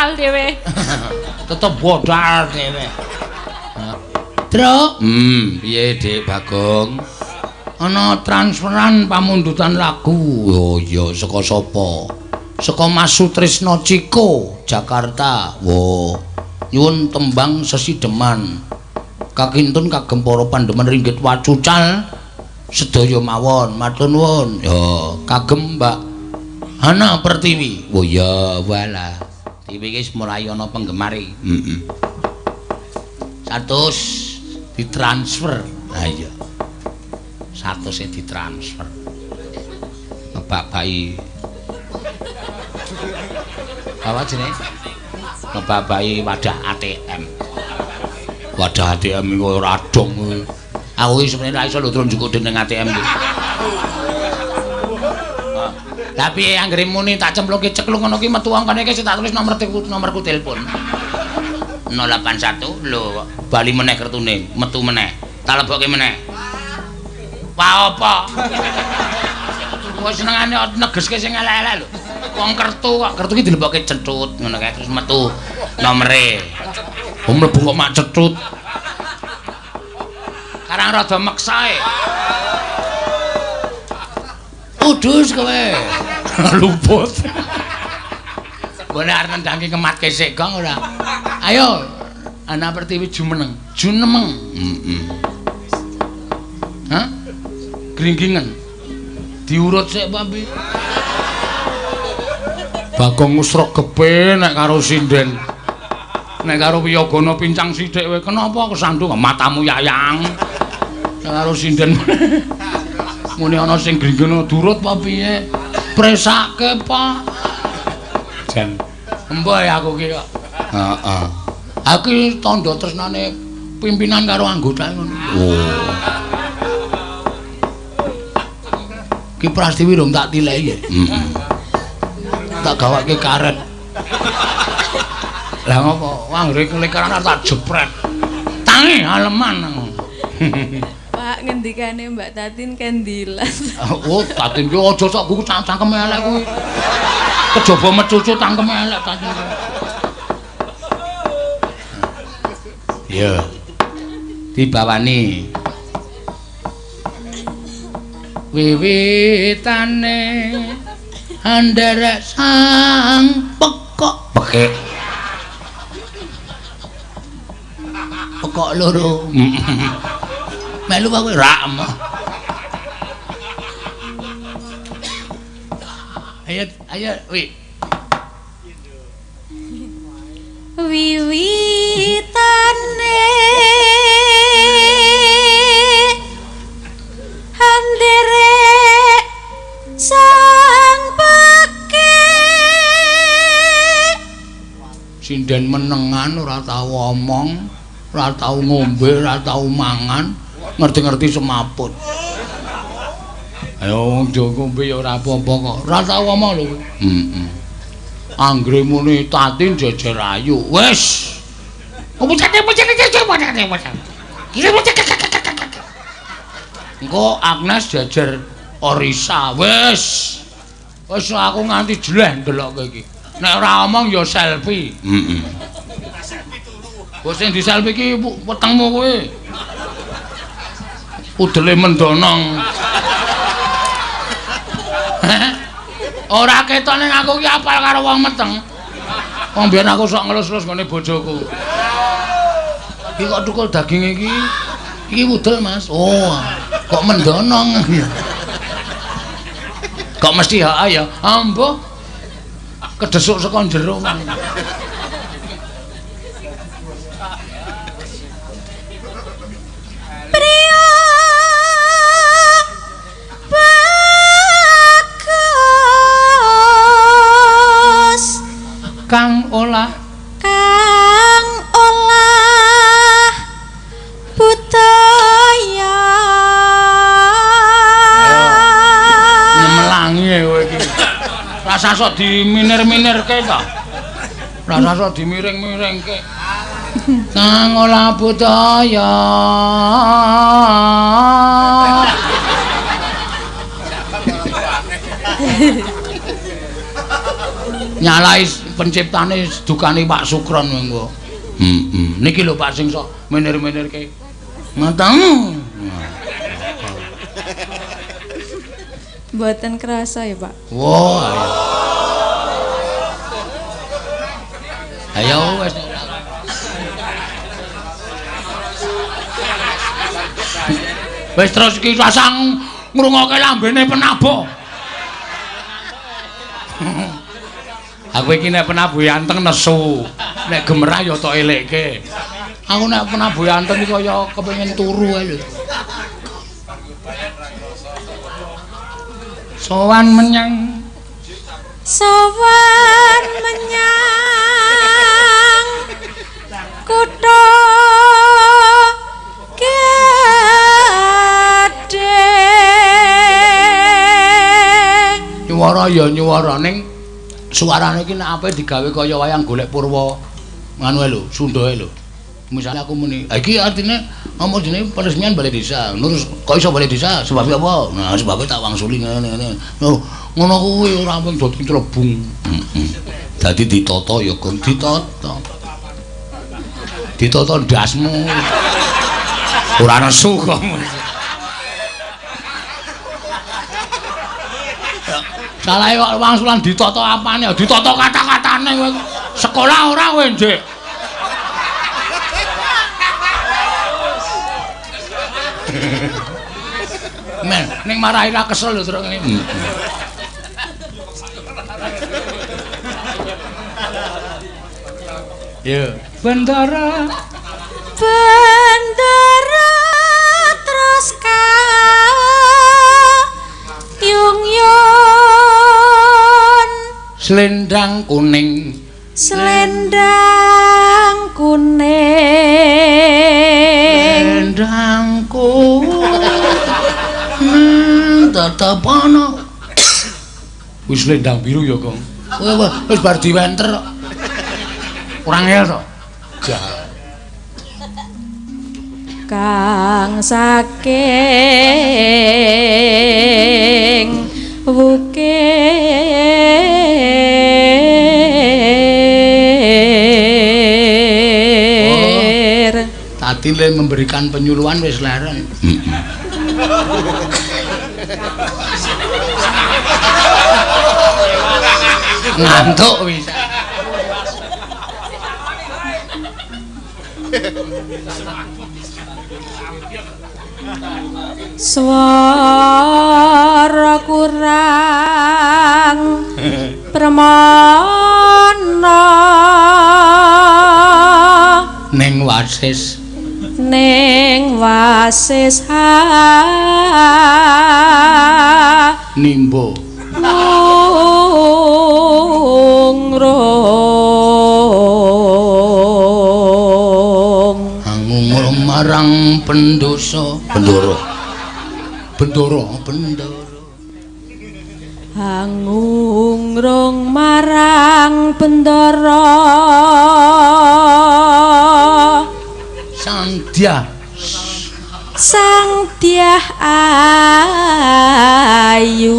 Bodal dhewe. Tetep bodal dhewe. Tru, piye Dik Bagong? Ana transferan pamundutan lagu. Oh iya, saka sapa? Saka Mas Sutrisno Ciko, Jakarta. Wo. Nyuwun tembang sesideman. Kakintun kagem para pandemen ringgit wacucal sedaya mawon. Matur nuwun. Ya, kagem Mbak Hana Pertiwi. Oh iya, walah. Tiwi iki wis mulai ana penggemare. Heeh. 100 ditransfer. Ha iya. 100 e ditransfer. Ngebabaki. Apa jenenge? Ngebabaki wadah ATM. Wadah ATM iku ora dong kuwi. Aku iki sebenarnya ra iso lho turun njukuk dening ATM iki. Lah piye anggere muni tak cemplungke ceklung ngono ki metu angkane iki tak tulis nomor nomorku telepon. 081 lho bali meneh kertune, metu meneh. Tak lebokke meneh. Wah apa? Wis senengane negeske sing elek-elek lho. Wong kertu kok kertu ki dilebokke cethut ngono kae terus metu nomere. Wong mlebu kok mak cethut. Karang rada meksae. Udus kowe. Luput. Mbone arep nendangke kematke sik gong ora. Ayo Anak Pertiwi jumeneng, junemeng. Heeh. Hah? Gringgingen. Diurut sik apa piye? Bagong usrek gepe nek karo sinden. Nek karo wiyagana pincang sithik kowe kenapa kesandung matamu yayang. Nek karo sinden muni ana sing gringgene durut apa piye? Presake, Pak. Jan. Emboh aku ki kok. Heeh. Aku iki tandha tresnane pimpinan karo anggota ngono. Oh. Ki Prastiwi rung tak tileki ya. Heeh. Tak gawake karet. Lah ngopo? Anggere kelikaran tak jepret. Tangi aleman. Pak, ngendikane Mbak Tatin kendilas. Oh, Tatin ki aja sok kuwi cangkeme elek kuwi. Kejaba mecucu cangkeme elek Tatin. Iya. Dibawani. Wiwitane anderek sang pekok pekek. Pekok loro. Melu kowe rak. Ayo ayo wi. Wiwitane anderek sang pekek. Sinden menengan ora tau omong, ora tau ngombe, ora tau mangan, ngerti-ngerti semaput. Ayo wong do ngombe ya ora apa-apa kok. Ora tau omong lho kowe. Heeh. Anggere muni Tatin jejer ayu. Wis. Engko Agnes jejer Orisa. Wis. Wis aku nganti jeleh ndelokke iki. Nek ora omong ya selfie. Heeh. Wis sing di selfie iki wetengmu kowe. Udele mendonong. Ora ketok ning aku ki apal karo wong meteng. Wong biyen aku sok ngelus-elus nggone bojoku. Iki kok tukul daging iki. Iki udel, Mas. Oh, kok mendonong. Kok mesti ha ya? Ambo. Kedesuk saka jero. Kang olah budaya. Nyemelangi kowe iki. Rasa sok diminir-minirke ta. Rasa sok dimiring-miringke. Kang olah budaya. Nyalai Penciptane dukane Pak Sukron mengko. Heeh. Niki lho Pak sing sok menir-menirke. Ngoten. Mboten kerasa ya, Pak. Wah. Ayo wis. Wis terus iki rasang ngrungokke lambene penabuh. Aku iki nek penabuh anteng nesu, nek gemerah ya tok elekke. Aku nek penabuh anteng iki kaya kepengin turu ae lho. Sowan menyang sowan menyang kutha Gading. Nyuwara ya nyuwara ning suarane iki nek ape digawe kaya wayang golek purwa nganu ae lho, Sunda ae lho. Misalnya aku muni, iki artine apa jenenge peresmian balai desa. Terus kok iso balai desa? Sebabnya apa? Nah, sebabnya tak wangsuli ngene-ngene. Ngono kuwi ora mung dadi celebung. Heeh. Dadi ditata ya kon ditata. Ditata ndasmu. Ora nesu kok. Salahe kok wangsulan ditata apane? Ditata kata-katane kowe. Sekolah ora kowe, Ndik? Men, ning marahi ra kesel lho terus ngene. Yo, Bendara. Bendara terus ka yung yun. Selendang kuning. Selendang kuning. Selendang kuning tetep ana. Wis selendang biru ya, Kong. Wis bar diwenter kok. Ora ngel to. Kang saking wukir Tadi le memberikan penyuluhan wis leren. Ngantuk wis. Swara kurang permana ning wasis ning wasis ha nimbo ngungrung angungrum marang pendosa bendoro bendoro bendoro angungrung marang bendara sang dyah sang dyah ayu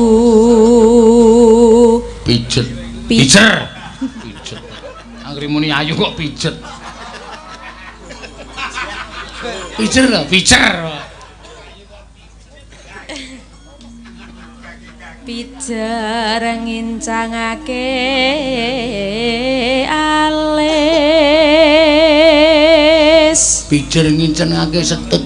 pijet pijer pijet anggere muni ayu kok pijet pijer lho pijer pijer ngincangake alis pijer ngincangake setut.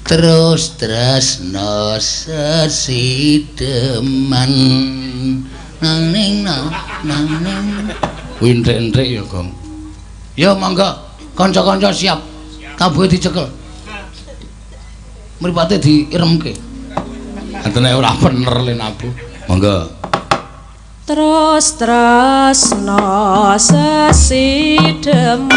Terus tresno sesideman nang ning nang ning kuwi entrik-entrik ya, Gong. Ya monggo kanca-kanca siap. Tabuhe dicekel. Mripate diiremke. Antene ora bener le nabuh. Monggo. Terus tresno sesideman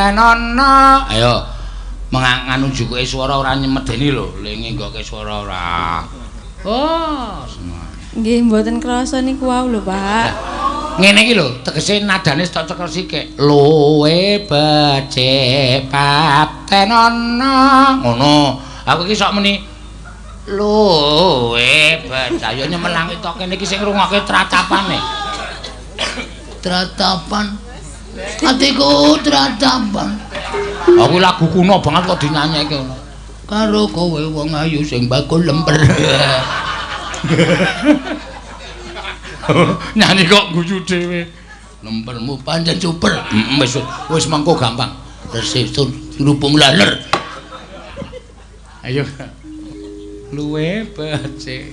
Patenono. Ayo menganu jukuke swara ora nyemedeni lho, le ngenggoke swara ora. Oh, nggih mboten krasa niku wau lho, Pak. Ngene iki lho, tegese nadane tok cekel sithik. Luwe becik patenono. Ngono. Aku iki sok muni luwe becik. Ayo nyemelangi tok kene iki sing ngrungokke tratapane. Tratapan. Atiku tratapan. Aku lagu kuno banget kok dinyanyekke ngono. Karo kowe wong ayu sing bakul lemper. Nyanyi kok guyu dhewe. Lempermu pancen super. Wis wis mengko gampang. Resik rupung laler. Ayo. Luwe becik.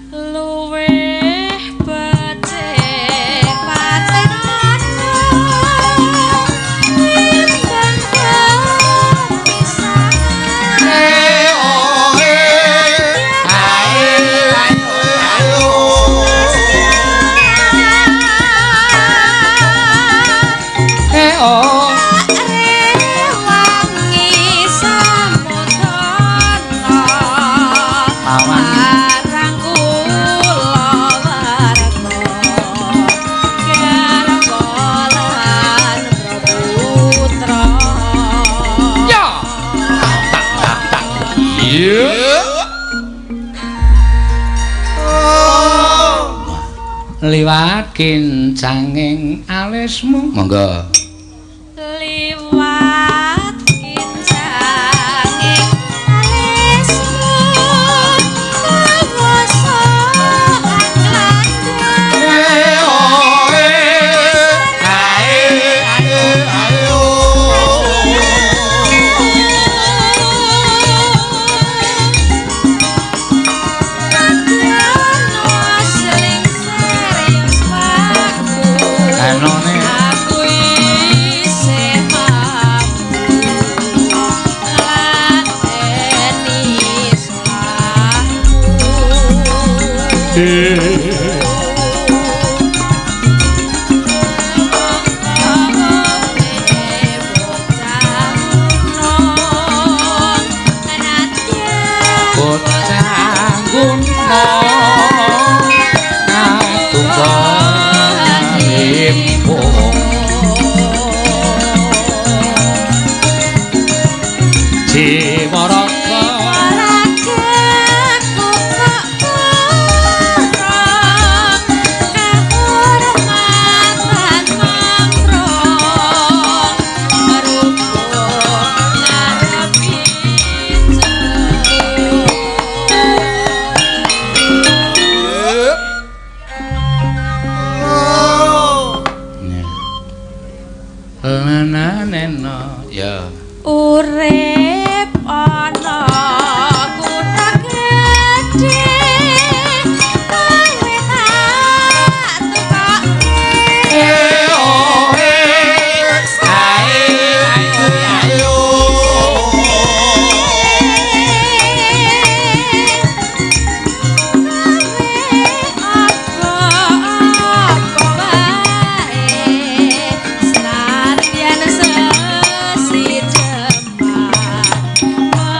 Luwe becik patenono. Timbang perpisahan. Rewangi samudana marang kula warga garwa lan putra. Ya. Tak tak tak. Iya. Liwat kincanging alismu. Monggo. Liwat kincanging alismu kawasa anglandang. Anone Aku isih mampu ngladeni salahmu. Bocah guna atunggalipun Jiwaraga Lananena ya. Urip ana kutha gedhe kowe tak tukokke.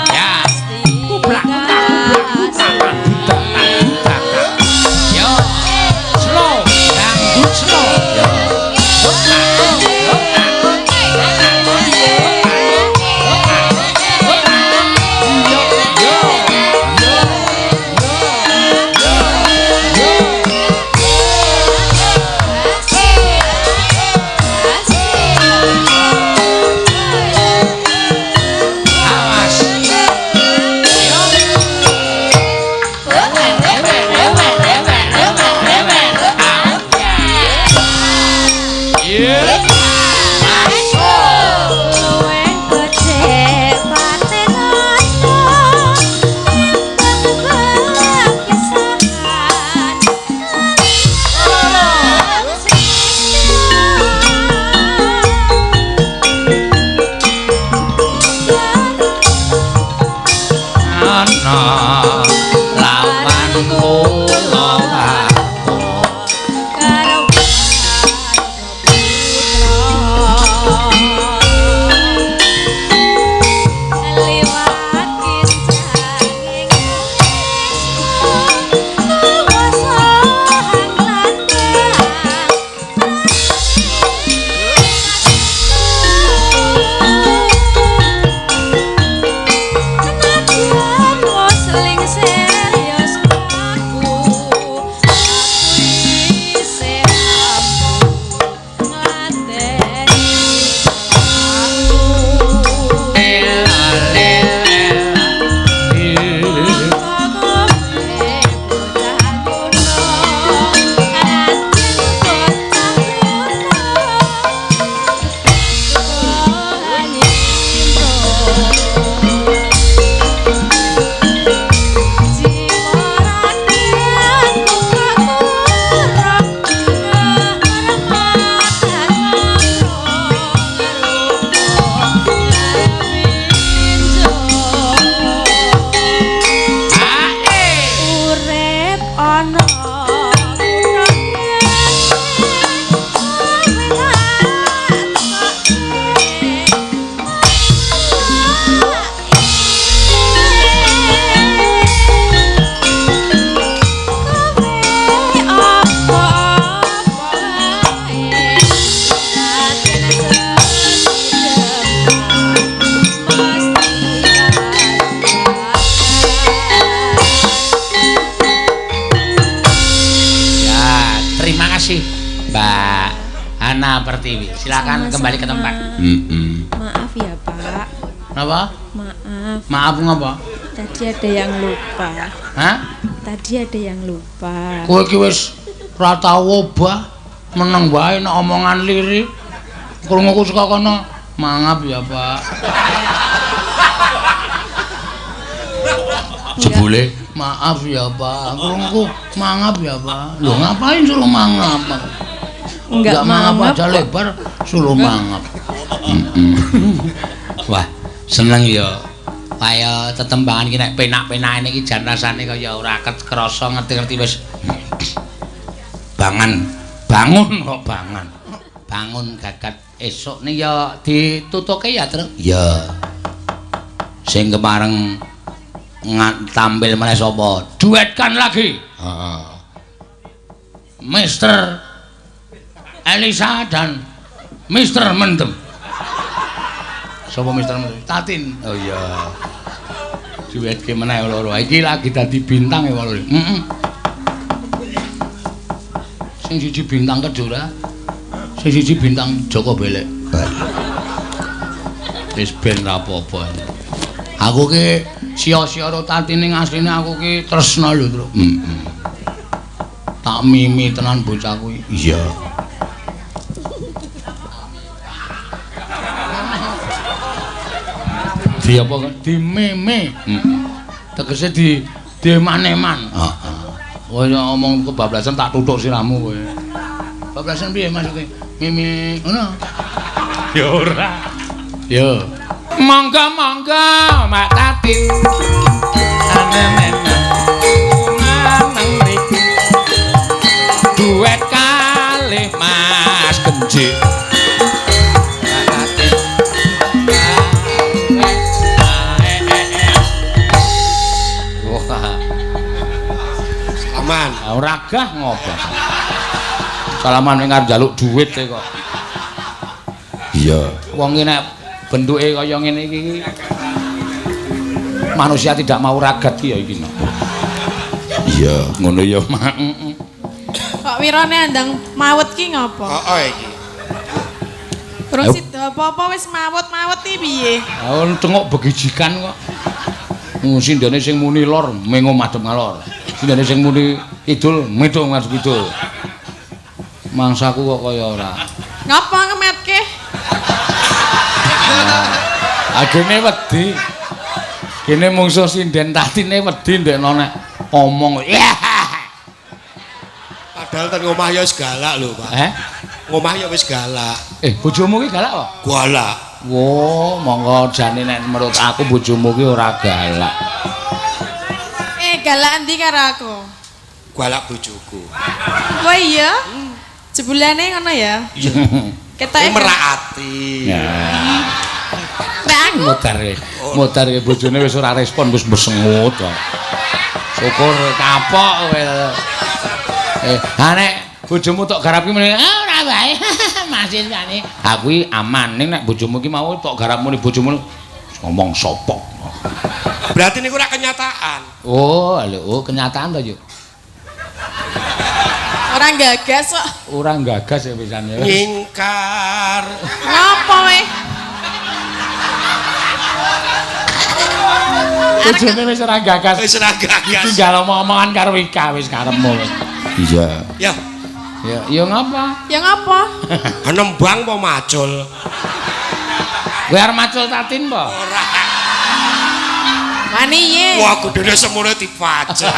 Ya. Silakan Sama-sama. kembali ke tempat. Maaf ya, Pak. Napa? Maaf. Maaf ngapa? Tadi ada yang lupa. Hah? Tadi ada yang lupa. Kowe iki wis ora tau obah, meneng wae nek omongan lirik. Krunguku saka kono, mangap ya, Pak. Jebule, maaf ya, Pak. Krunguku mangap ya, Pak. Lho ngapain suruh mangap? Enggak mangap mangap aja lebar suruh mangap. Wah, seneng ya. Kaya tetembangan iki nek penak-penake iki jan rasane kaya ora kerasa ngerti-ngerti wis bangun kok bangun. Bangun gagat esuk ning ya ditutuke ya, Truk. Ya. Sing kemareng tampil meneh sapa? Duetkan lagi. Heeh. Mister Elisa dan Mister Mendem. Sapa Mister Mendem? Tatin. Oh iya. Duetke meneh loro. Iki lagi dadi bintang ya loro. Heeh. Sing siji bintang Kejora, sing siji bintang Joko Belek. Wis ben ra apa-apa. Aku ki sia-sia karo Tatin ning asline aku ki tresna lho, Truk. Heeh. Tak mimi tenan bocah kuwi. Iya. Di apa kan? Dimeme. Heeh. Tegese di dieman-eman. Heeh. Kowe ngomong kebablasan tak tuthuk sirahmu kowe. Bablasan piye maksude? Mimi ngono. Ya ora. Yo. Monggo-monggo Mak Tatin. Anemen mriki. Duet kalih Mas Kenji. Mak Tatin. Wah. Salaman. Ora gah ngopo. Salaman ning arep njaluk duit e kok. Iya. Wong iki nek bentuke kaya ngene iki manusia tidak mau ragat ki ya iki no. Iya, ngono ya, Mak. Kok wirane andang mawet ki ngopo? Heeh iki. Urung sida apa-apa wis mawet-mawet iki piye? Ha tengok begijikan kok. Sindene sing muni lor mengo madhep ngalor. Sindene sing muni kidul metu madhep kidul. Mangsaku kok kaya ora. Ngapa ngemetke? Agene wedi. Kene mungsuh sinden Tatine wedi ndekno nek omong. Padahal ten ngomah ya wis galak lho, Pak. Eh? Ngomah ya wis galak. Bojomu ki galak apa? Galak. Wo, monggo jane nek menurut aku bojomu ki ora galak. Galak endi karo aku? Galak bojoku. Oh iya? Jebulane ngono ya? Iya. Ketoke merak ati. Ya. Nek aku Mutar bojone wis ora respon wis besengut kok. Syukur kapok kowe. Ha nek bojomu tok garap ki muni, "Ah ora wae." Masih jane. Ha kuwi aman ning nek bojomu ki mau tok garap muni bojomu ngomong sapa. Berarti niku ora kenyataan. Oh, lho, oh, kenyataan to, Yuk. Ora gagas kok. Ora gagas ya pisan ya. Nyingkar. Ngopo we? Bojone wis ora gagas. Wis ora gagas. Tinggal omong-omongan karo Ika wis karepmu. Iya. Ya. Ya, ya ngapa? Ya ngapa? Nembang apa macul? Kowe arep macul Tatin apa? Ora. Wani ye. Wah, kudune semono dipajak.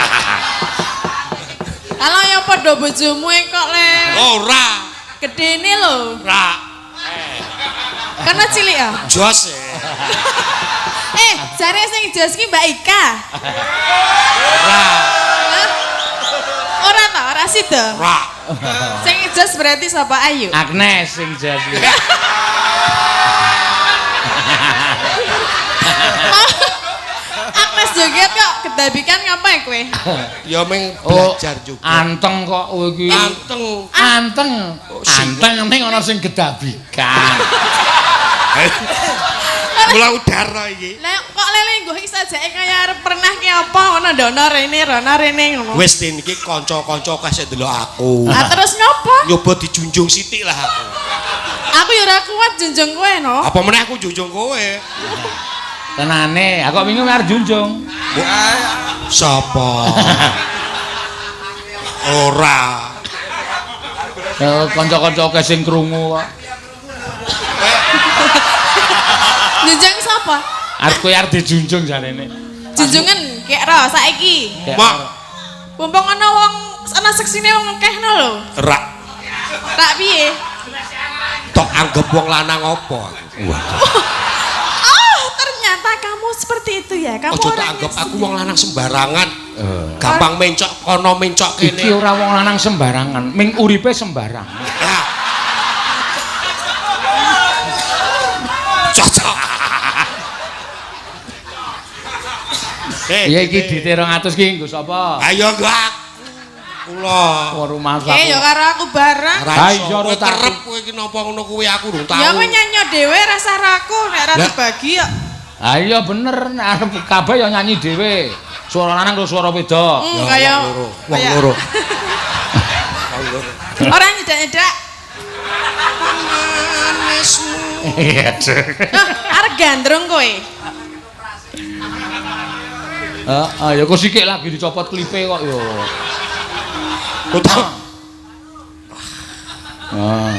Kalau ya padha bojomu e kok le. Ora. Gedene lho. Ora. Karena cilik ya? Jos. Jare sing jos ki Mbak Ika. Ora. Ora ta, ora sida. Ora. Sing jos berarti sapa Ayu? Agnes sing jos ki. Agnes joget kok kedabikan ngapain kowe? Ya meng belajar juga. Anteng kok kowe iki. Anteng. Anteng. Anteng ning ana sing gedabikan. Mula udara iki. Lah kok lele nggo iki sajake kaya arep pernah ki apa ngono ndono rene rono rene ngono. Wis tin iki kanca-kanca kasih ndelok aku. Lah terus ngopo? Nyoba dijunjung sithik lah aku. Aku ya ora kuat junjung kowe no. Apa meneh aku junjung kowe? Tenane, aku wingi arep junjung. Sapa? Ora. Kanca-kanca akeh sing krungu kok. Junjung sapa? Arep kowe arep dijunjung jarene. Junjungan kek ro saiki. Mak. Mumpung ana wong ana seksine wong akeh no lho. Rak. Tak piye? Tok anggap wong lanang apa aku? Waduh. Oh, ternyata kamu seperti itu ya. Kamu Aja tak orangnya anggap aku wong lanang sembarangan. Gampang mencok kono mencok kene. Iki ora wong lanang sembarangan, ming uripe sembarangan. Nah. Cocok. Iya iki dite 200 ki nggo sapa? Ayo nggo aku. Kula. Kok rumah Eh, ya karo aku bareng. Ora Ha iso. iya Kowe ora tak. kerep kowe iki napa ngono kuwi aku durung tau. Ya kowe nyanyi dhewe rasa raku nek ora Lah. dibagi kok. Ha iya bener nek arep kabeh ya nyanyi dhewe. Suara lanang karo suara wedok. Hmm, Ya, kaya wong loro. Wong kaya- loro. Wong loro. Ora nyedak-nyedak. Manismu. Iya, Dek. Hah, arep gandrung kowe. Heeh, ya kok sikik lagi dicopot klipe kok ya. Kutu. Ah.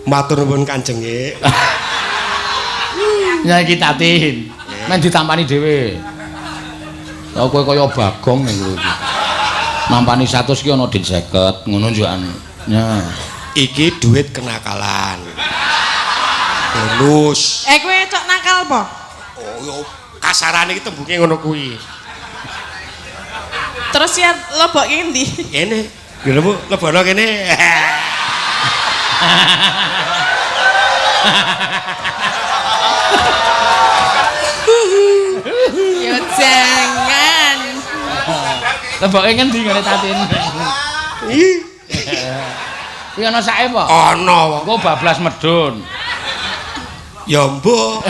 Matur nuwun Kanjeng nggih. Ya iki Tatin. Men ditampani dhewe. Lah kowe kaya Bagong ning kowe iki. Nampani 100 ki ana dit 50, ngono njukan. Ya. Iki duit kenakalan. Bonus. Eh kowe cok nakal apa? Oh, yo kasarane iki tembunge ngono kuwi. Terus ya lebokke endi? Kene. Lho Bu, lebono kene. Ya jangan. Leboke ngendi ngene Tatin? Ih, Kuwi ana sake apa? ana kok. Engko bablas medun. Ya mbuh.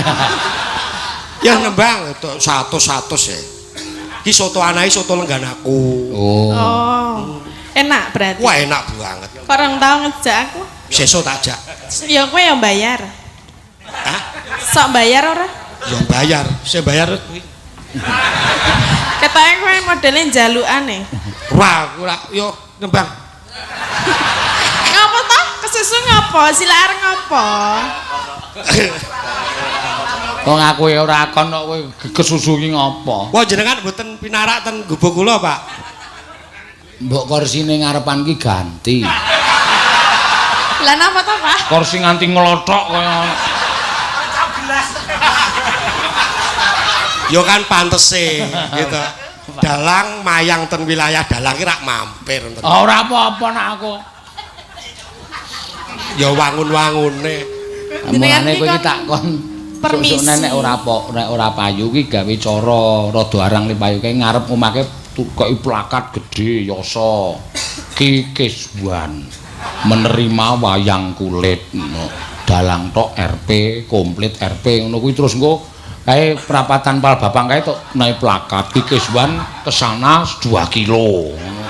Ya nembang 100-100 ya. Iki soto anake soto lenggan aku. Oh. Oh. Enak berarti. Wah, enak banget. Kok orang tau ngejak aku? Sesuk tak jak. Ya kowe yang bayar. Hah? Sok bayar ora? Ya bayar. Sing bayar kuwi. Ketoke kowe modele njalukane. Ora, aku ora yo nembang. Ngapa toh? Kesusu ngapa? Sila arep ngapa? Wong aku ya ora kon kok kowe kesusu ki ngopo? Wah, jenengan mboten pinarak ten gubuk kula, Pak. Mbok korsine ngarepan ki ganti. Lah napa toh, Pak? Kursi nganti nglothok kaya Ya kan pantese gitu. Dalang mayang ten wilayah dalang ki rak mampir ten. Ora apa-apa nak aku. Ya wangun-wangune. Jenengan Mulane ki kowe iki kon tak kon permisi. sok-sokne nek ora apa nek ora payu ki gawe cara rada arang li payu kae ngarep omahke tukoki plakat gedhe yasa Ki Kiswan menerima wayang kulit ngono. Dalang tok RP komplit RP ngono kuwi terus engko kae perapatan Palbapang kae tok naik plakat Ki Kiswan kesana 2 kilo ngono.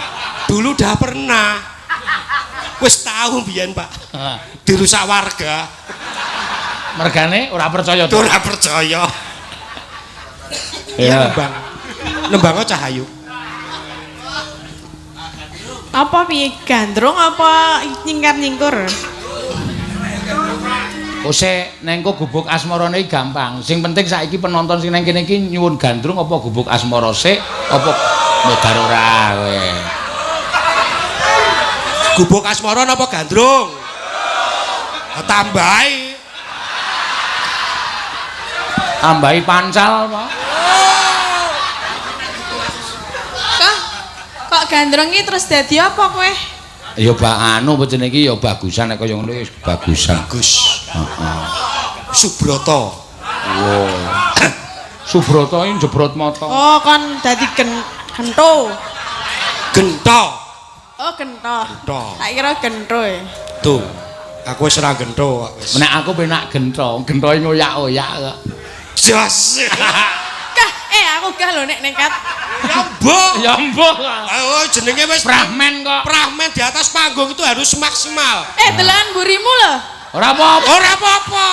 Dulu dah pernah. Wis tahu biyen, Pak. Dirusak warga. Mergane ora percaya to. Ora percaya. Ya nembang. Nembang Cahayu. Apa piye gandrung apa nyingkar-nyingkur? Ose neng kok gubuk asmarane iki gampang. Sing penting saiki penonton sing neng kene iki nyuwun gandrung apa gubuk asmara sik apa modar ora kowe. Gubuk asmara napa gandrung? Tambahi. Tambahi pancal apa? Kok kok gandrung iki terus dadi apa kowe? Ya bak anu apa jenenge iki ya bagusan nek kaya ngono wis bagusan. Bagus. Heeh. Subroto. Wow. Subroto iki jebrot mata. Oh, kon dadi gento. Gento. Oh, gento. Gento. Tak kira gento ya. Tuh. Aku wis ora gento kok wis. Nek aku penak gento, gentoe ngoyak-oyak kok. Jos. Kah, aku gah lho nek nekat. Ya mbok. Ya mbok. Oh, jenenge wis Prahmen kok. Prahmen di atas panggung itu harus maksimal. Delokan mburimu lho. Ora apa-apa. Ora apa-apa.